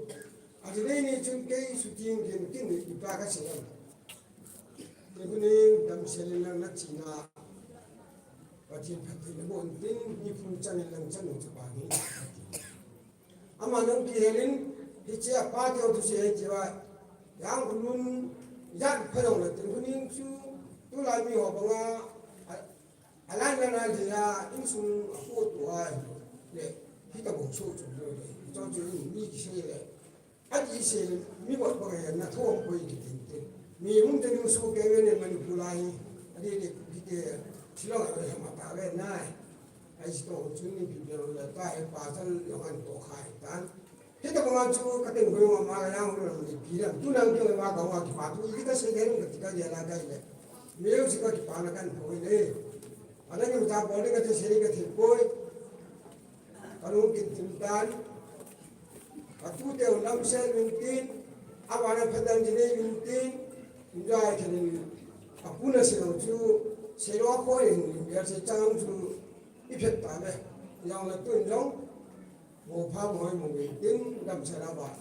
A ti nei ni chun kei su tin kin kin ni kipa ka se. Tin kun ni dam se lin lang na chi na. Pathen phatthei na bon tin, ni phun chan lang chan chu pa ni. Ama nang kihelin, hiche a pa teu tu se hiche va, yang kulun, yang phayong le tin kuning chu, tulai mi ho banga, a, a lan lan a le ya, insung a ko tu a, le, hita bong so chu le, cho chu mi ki se le, a ki se le, mi bot banga ya, na thom ko ki tin tin. Mi hung te nung so ke ve ne Manipur lai, a le le, ki te, Shillong a ve ma ta ve nai. Ai si to chun ni pi pi la ta he pa tan lo an to khai tan. He ta bang chu ka teng hoi ma ma yang hoi ni pi lam tu nang ke ma ka wa ki pa tu i ka se den ka ti ka ya la ka le. Me u si ka ki pa na kan hoi le. Ana ni ta bol ka te se ka te koi. Ka lu ki tin tan. A tu te u lam se min tin. A wa na pha dan ji ne min tin. Nja ke ni. A pu na se lo chu se lo ko e ni ya se chang chu. I phet ta le, yang le tun jong, mo pha mo hoi mo nge tin, dam se la ba,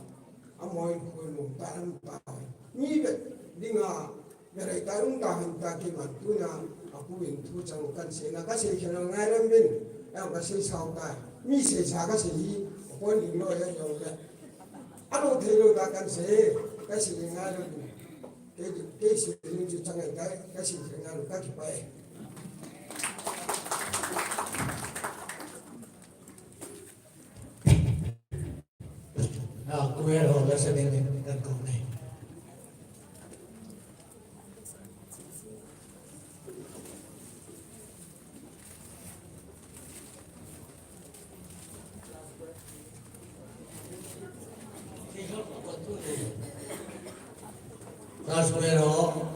a mo hoi mo ta, dam ta hoi. Mi bet, ding a, ya rei ta, um ta, hin ta, ki man tu na, a pu in tu chang kan se na, ka se khe na ngai lam bin, ya ka se sao ta, mi se sa ka se hi, a pon in lo ya jong le. A lo thei lo ta kan se, ka se ngai lam bin. Kei, kei si ni chu chang ai tai, ka si ni nga lu ka ki pai. Ah, kuya ho la sa ni ni kan kong ni. Last prayer ho.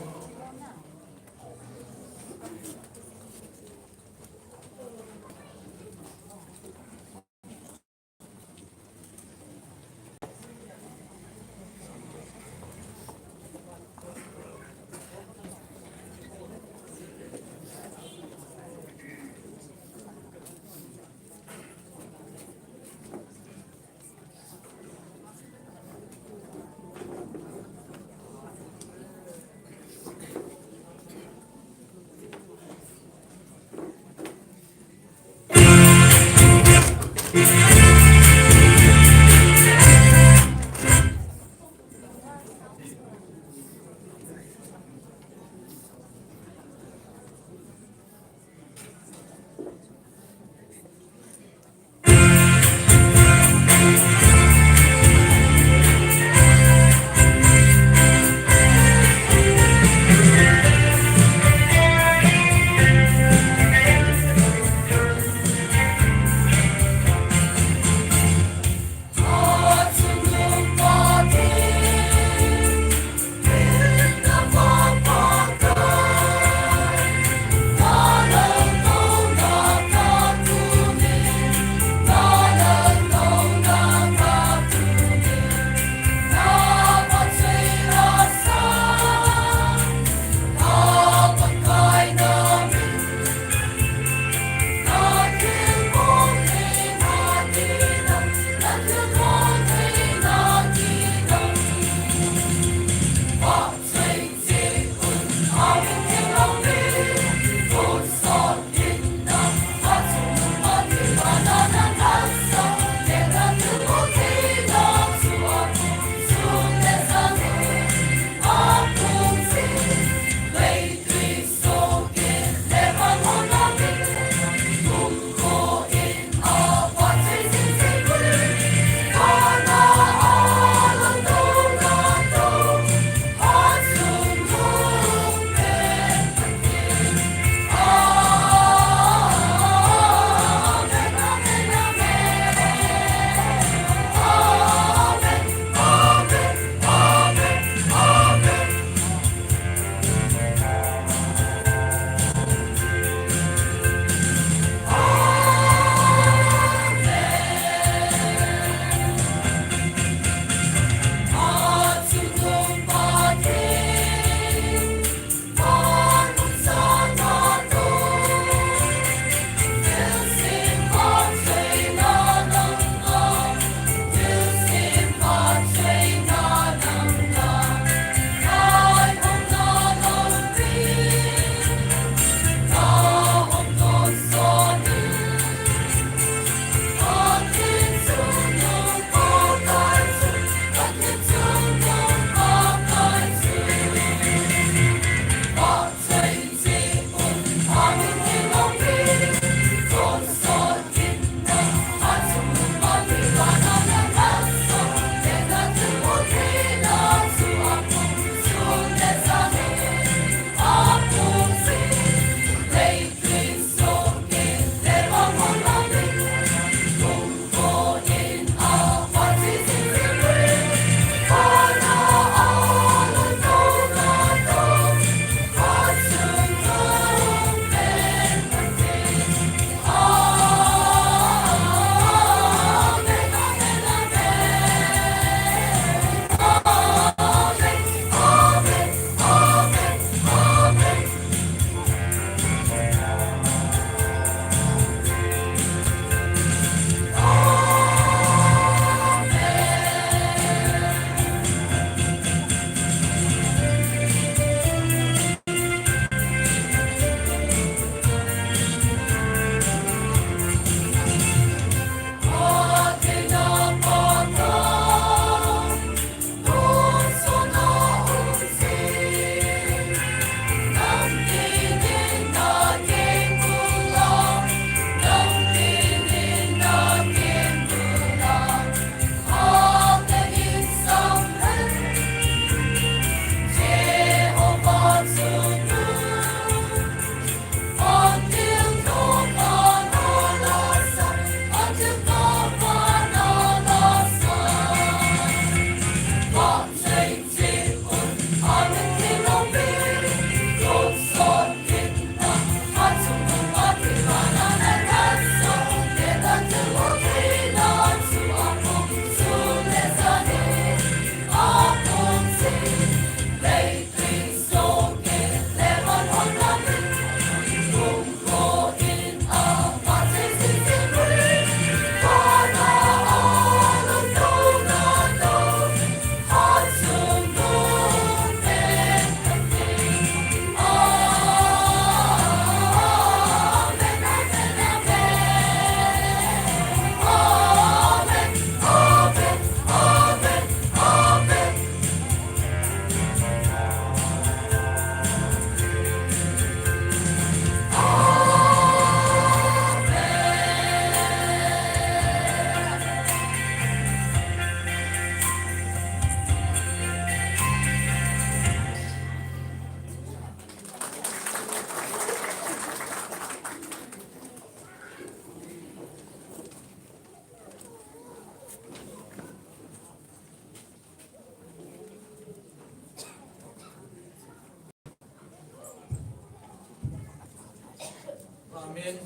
Amen.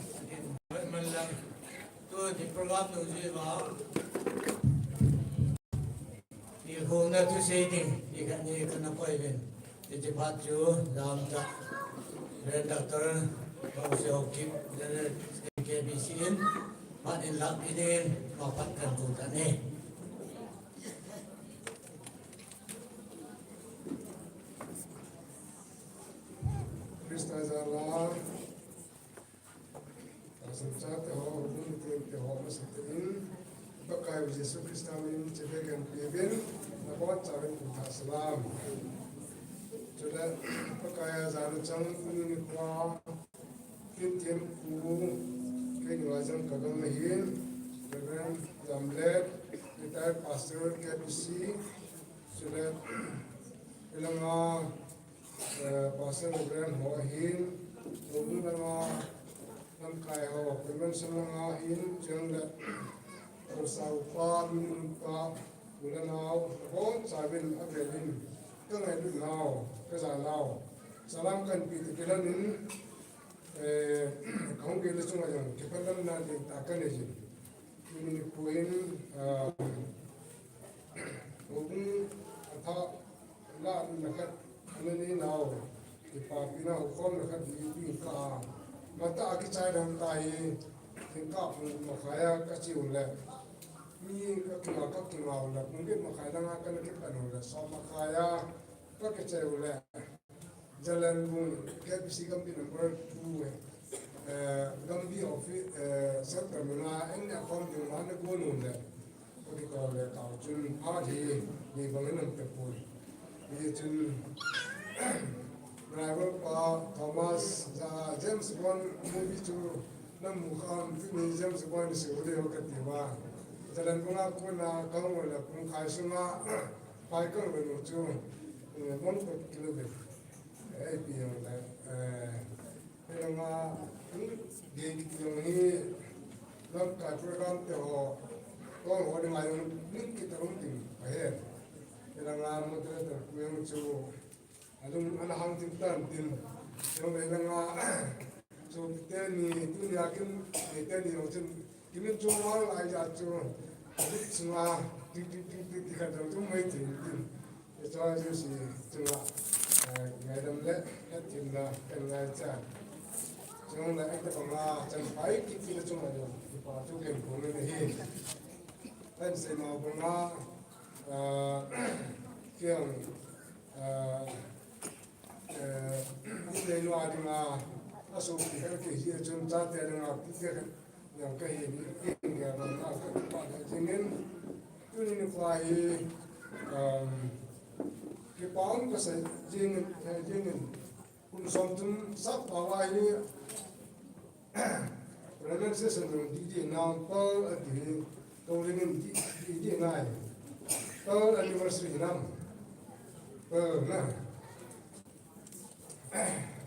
Amen. Tuni program nung jui uva, i hung na thusei ding, i kani kana koi uvin. Iti phat chu, Lamcha, Reverend Doctor Mose Haokip, General K B C in, phat in lam inin, ma phat kan tu ta ni. Krista jal a, Pastor chate ho, Bung Teng te ho, masa tein, Pakai Jesu Krista min, chibai kan peuvin, nabonchauvin thupha salam. Chule, Pakai a jana chang, tuni nikho, Kin Thempu, kei nunga jong ka gam ahin, Reverend Jamlet, retired pastor, K B C, chule, hilanga, eh, Pastor Reverend ho ahin, Lobung langa, lamkai ho, convention langa ahin, chule, Pastor upa, min upa, u le nao, nabonchauvin avelin, ka ngailutnau, ka janau, salam kan pe toh kilhonin, eh, ka hung gei le chunga jong, kiphalamna ding tah ka nei jin. Tuni nikho in, ah, Lobung a tha la na khat, ana nei nau, kipapina hukhomna khat nei ding ka, matah a kichai dam tahi, thingkah pung makhai a ka che u le, mi ka kinga, ka kinga u le, pung get makhai langa kana kipan u le, som makhai a ka kichai u le, Jalenbung, K B C Gambih number two, eh, Gambih office, eh, center muna, en account ding ma na gon u le, ka kikol le, tao chun, phat hi, ni bang in um tapoi. Hichun, driver pa, Thomas, ja, James Bond movie chu, na mu kham, tuni James Bond si u le ho ka ti uva. Jalenbung a kona, ka hung u le, pung khai sunga, phai ka hung u chu, eh, Bond ko kilo be. Eh, ipi jong le, eh, hilanga, hmm, gei kiti jong hi, lamkai program te ho, kong ho dinga jong, ning kita um tin, ahe. Hilanga moderator pu jong chu, alung ana hang tin tan tin. Jong le hilanga, chu teni, tunia kin, teni jong chun, Kimin chu wang lai ja chu, dik chunga, dik, dik, dik, dik, dik, khat dang chu mai thei tin. Hichea chu si chunga, eh, ngaidam le, hetthemna, kan ngaicha. Chunga la, ita banga, chan pai kiti le chunga jong, kipa thu ken kong le hi. Kan sei ma banga, ah, kiang, ah, eh, in nei lua dinga, asopi khat kei hi chun chate dinga, pi khat Jong ka hin, in gel dong a ka kipa le jingin, tuni nikho hi, um, kipa um ka sa jingin, eh, jingin, kum som thum sap pau a hi, pronunciation jong didi na, Pearl ati hi, Tolingin di, didi na hi. Pearl anniversary nam. Pearl na.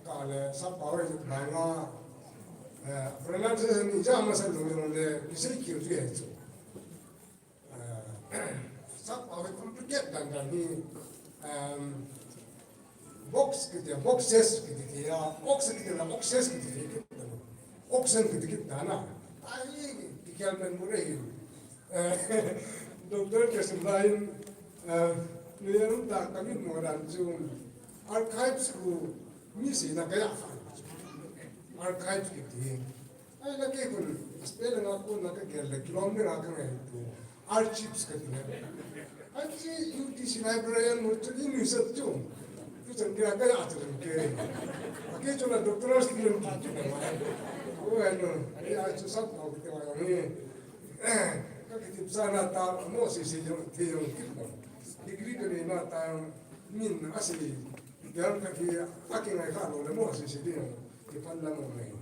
Ka le, sap pau hi banga, eh, pronunciation ija masa lou jong le, kisei kil ji ahi chu. Eh, sap pau hi complicate dan dan hi, um, box kiti, boxes kiti kiti a, ox kiti la, oxes kiti kiti. Oxen kiti kiti dan a. Ai, kikhel men mu re hi. Eh, Doctor Kesim Lai in, eh, nuiya lum ta kamin mo dan chu archives khu mi seina kaya fa. Archives kiti. Ai, na kei khun, spelling a khu na ka gel le, kilom le na ka ngai tu. Archives kati le. Ai, chi U T C librarian mo chu i mi sa chu. Tu chan kaya kaya chu ke. A kei chu la doctoral student kiti. O, ai no. Ai, ai chu sap pau kiti wa ni. Ka kitepsa na ta mo sese jong, thei jong kit mo. Degree ka nei na ta jong, min a sei, jong ka ki, a kingai kha lou le mo sese ding jong, kiphan lang mo nei.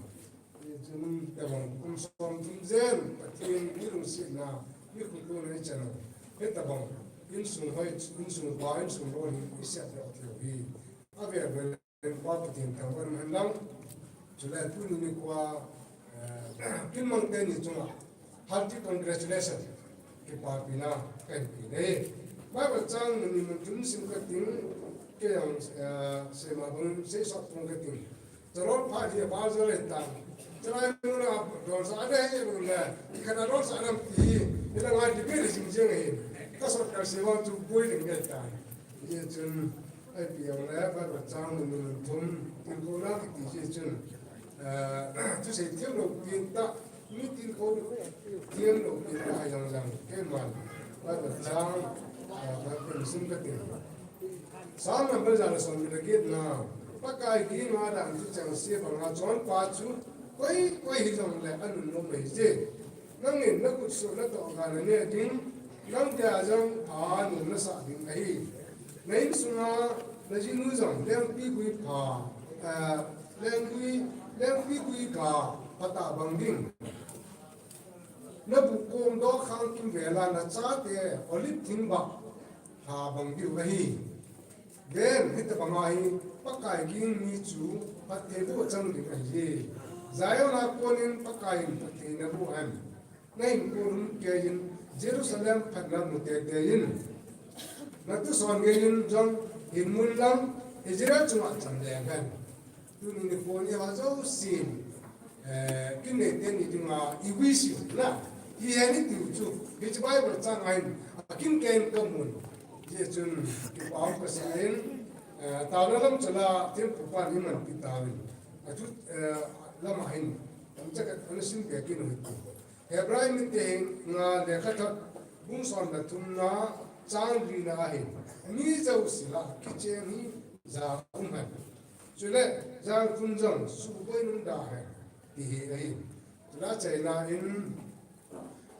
Hichun tabang, kum som thum jen, Pathen mi lungsetna, mi khutona i chan u. Hitabang, insung hoi, insung pa, insung lou hi, i sep lou thei u hi. A ve ve Lengpa Pathen thangvah in um hen lang. Chule tuni nikho a, eh, kin mang teni chunga hearty congratulations, kipapina kahin pe e. Bible chang ni mun chun sim ka ting, kei jong, eh, seima bang seisah pong ka ting. Chalon phat hi a Bible le tang. Chulai muna donsah a dei hi muna, i khat a donsah lam ti hi, i la ngai ti pi le sing jeng hi. Ka sot ka se wang chu pui le ngai ta. Ye chun, ai pi ang le, ba ba chang mun mun thum, tin ko na ki ti ye chun. Eh, chu se thiam lo pi ta, mi tin ko thiam lo pi ta ai jang jang, ke man. Ba ba chang, eh, ba ba sim ka tin. Psalm number ja le som ni le get na. Pakai ging a dan chu chengse banga chonpa chu koi koi hijongle anunnom ahi je. Nangin nakhutsuh natoh ga nane ding, nang dia jong pha nom nasah ding ahi. Na insunga najinu jong lengpigui pha, eh, lengpigui, lengpigui ga phatah bang ding. Nabuh kom dokhang kimvela nachate olive thing bah pha bang diu ahi. Ven, hitabanga hi Pakai ging mi chu phattheiboh chang ding ahi. Zion a konin Pakai in phattheina boh hen. Nahinkho lhumkeiyin Jerusalem phatna mu teitei in. Natuson geiyin jong hin mun lang Israel chunga cham leng hen. Tuni nikho ni a jousen, eh, kin neite ni dinga i wish u na. I hen i tiu chu, hiche Bible chang a hin, akin ken kamun. Hijeh chun, kipah um kasah in, eh, taona lam chala, thempupan imanpi tauvin. Achu, eh, lama hin, tamcha ka, ana simbe kin u hiti. Hebrai mite henga lekhathot bung som le thumna chang lina ahin, mi jouse lah a kichen hi ja um hen. Chule jangkhun jong suhboi nung da hen, ti hi ahi. Chule achaina in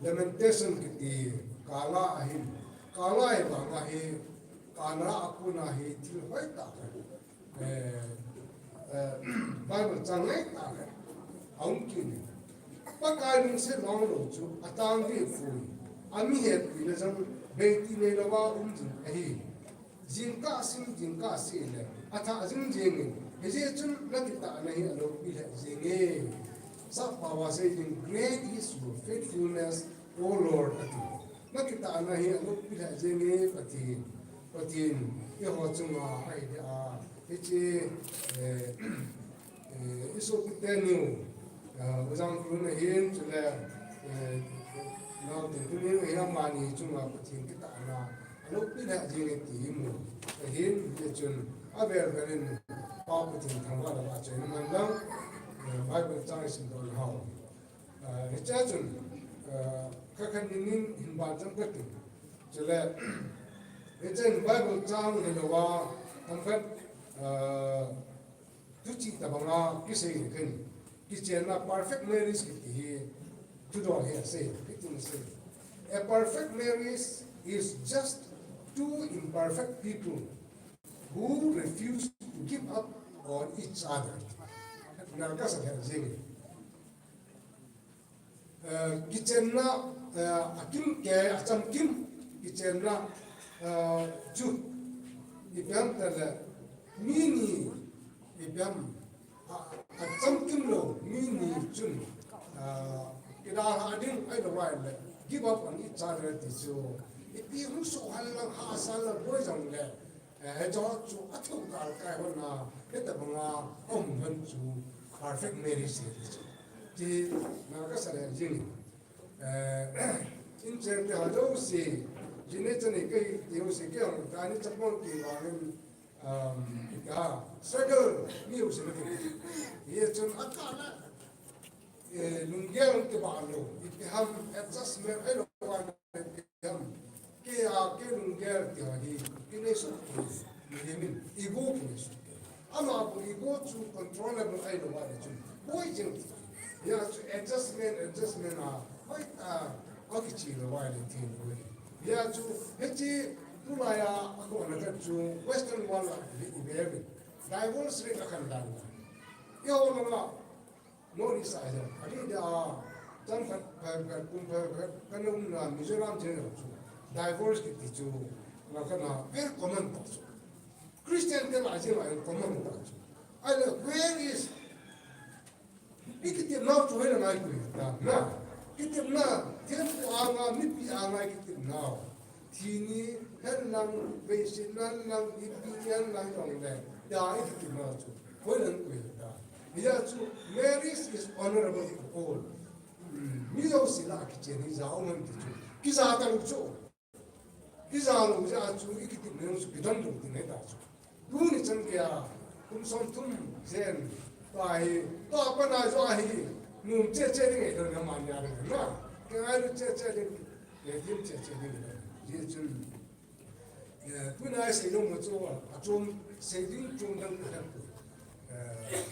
Lamentation kiti kala ahin, kala hi banga hi, kala a kona hi thil hoitah hen. Eh, eh, Bible chang ngaitah le, aum kit in. Pakai lungset mong lou chu atang deh poi. Ami hepina jong beiti neilouva um ding ahi. Jingkah sim, jingkah seh le, athah jing jeng in. Hijeh chun nakitahna hi aloupi lheh jenge. Sappao a sei ding, "Great is your faithfulness, O Lord," ati. Nakitahna hi aloupi lheh jenge, Pathen. Pathen, eiho chunga ahi dia, hiche, eh, eh, i sopite nu, ah, U Jangkholun ahin, chule, eh, naote tuni u ahin, amani chunga Pathen kitahna aloupi lheh jenge ti imu. Ahin, hichun, avel vel in, Pa Pathen thangvah le vahchoi na man lang, eh, Bible chang isim doh le hao. Ah, hichea chun, ah, kha khat nin nin hin ban chang kati. Chule, hichea Bible chang hilouva, themkhat, ah, thuchih tabanga kisei ni kani. Kichenna perfect marriage kiti hi, thudol hi asei, kiti asei. A perfect marriage is just two imperfect people who refuse to give up on each other. Na kasa kha jing. Eh, kichenna, eh, akim kei, achamkim, kichenna, eh, chu, ipi ham itile, mi ni, ipi ham, a, achamkim lou, mi ni chun, eh, kidalha ding, ahilouva ahile, give up on each other ti chu, ipi hung soh hen lang, hahsa hen lang, boi jongle, Eh, hiche chu athou kal kai hon a, hitabanga aum hon chu perfect marriage ti chu. Ti na kasa le jing. Eh, in cheng te ha jouse, jing ne chani kai ti jouse kei hung ta ni chapang kivangin, um, ka struggle ni jouse na kei. Ye chun akana eh, lunggel kibah lou, ipi ham adjustment ahilouva ipi ham. Kei a, kei lunggel ti ho hi, kinei soh kei, mihem in, ego kinei soh kei. Ama bou ego chu controllable ahilouva le chun, boi jeng ti. Hia chu adjustment, adjustment a, hoitah a kiche louva le tin boi. Hia chu, hiche, tulai a, akona khat chu, Western world a, i, i ve ve. Divorce rate akhan dan. Eiho lama, North East a jong, adeh dia, chang khat, pha, pha, kum pha, pha, kana umna Mizoram jeng jong chu, divorce kiti chu, na kana very common tah chu. Christian te lah jeng a common tah chu. Ahile, where is, i kitepnau chu hoilanga i koi ta, na? Kitepna, thempu anga, mipi anga i kitepnau. Thi ni, hen lang, beiset na hen lang, ipi ni hen lang jongle, tia i kitepnau chu. Hoilang koi ta. Hijeh chun, marriage is honorable to all. Mi jouse lah a kichen hi ja um ham ti chu. Kija talou chu. Kija lou jeh a chu, ikitepna jong chu kidon lou ding ahi ta chu. Tuni chan geiya, kum somthum jen, tua hi, tua pat a joh a hi, nom cheh cheh ding ahi lou na, man ya ding na. Kingailut cheh cheh ding, kithim cheh cheh ding ahi lou. Hijeh chun, Eh, tuna isei nom u chu, achom, sei ding chom dang ka he poi. Eh,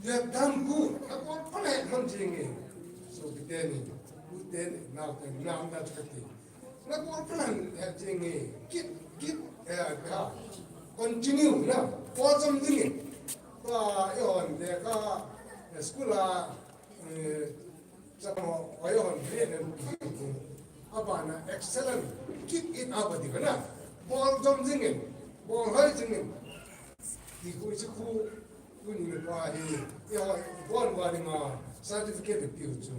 you have done good. Nabol pha le man jing e. Sopite ni, u teni, nao teni, nao na chu kati. Nabol pha le man jing e. Keep, keep, eh, ha. Continue na. Bol jom jing e. Tua, eihon, lekha, eh, school a, eh, Chamo, oi hon, re, re, abana, excellent, keep it up, ati kana. Bol jom jing in, bol hoi jing in. Ti khu, ti khu, tuni pa hi, ya, bol wa ni ma, certificate piu chu.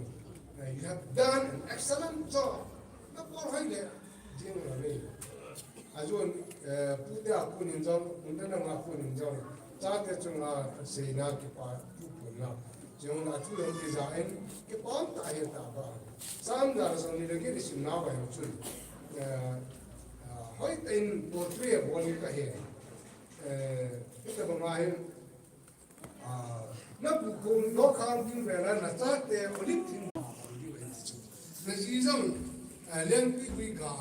Eh, you have done an excellent job. Nabol hoi le, jing le. Ajun, eh, pute a kunin jong, unda na nga kunin jong, chate chunga seina kipa, tu puna. Jong la thu jong kija in, kipa um tah ahi taba. Sam jar jong ni le gei sim na ba jong chun. Eh, ah, hoitah in portrait bol ni ka he. Eh, ita ba nga hin, Ah, na pu kong, no khang ding vela na chate, o lim thim na bang ding ve ti chu. Na ji jong, ah, lengpi gui ga,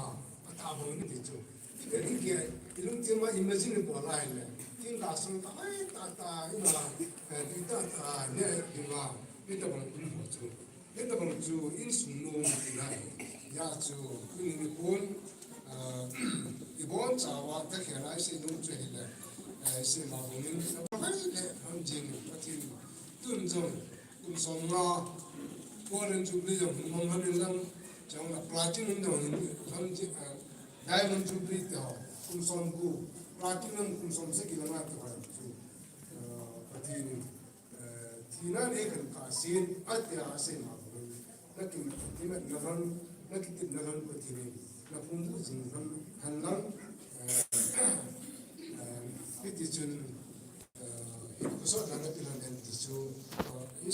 a ta bang ni ti chu. Ti ka ni ke, i lungthim a imagine bol a le. Tin ka sung ta, ai, ta, ta, i ma, eh, ti ta, ta, ne, ti ma, ni ta bang um ho chu. Hitabang chu insung nom tina ahi. Hijeh chun, tuni nikho, ah, ibon chauva, takhel a isei nom chu ahile, eh, isei ma bangin, nabol hoi le, ham jing, Pathen, tun jong, kum som nga, Golden Jubilee jong, hung mang ham in lang, jong la Platinum jong, ham jing, ah, Diamond Jubilee te ho, kum som gup, Platinum kum som sagi le nga te ho, chu, ah, Pathen in, Eh, thina nei khen kha sin, atia asei ma bangin. Na kimat, kimat na lang, na kitepna lang Pathen in. Na phungvuh jing lang, hen lang, eh, eh, hiti chun, eh, hiti khosot na na pi lang hen ti chu, eh,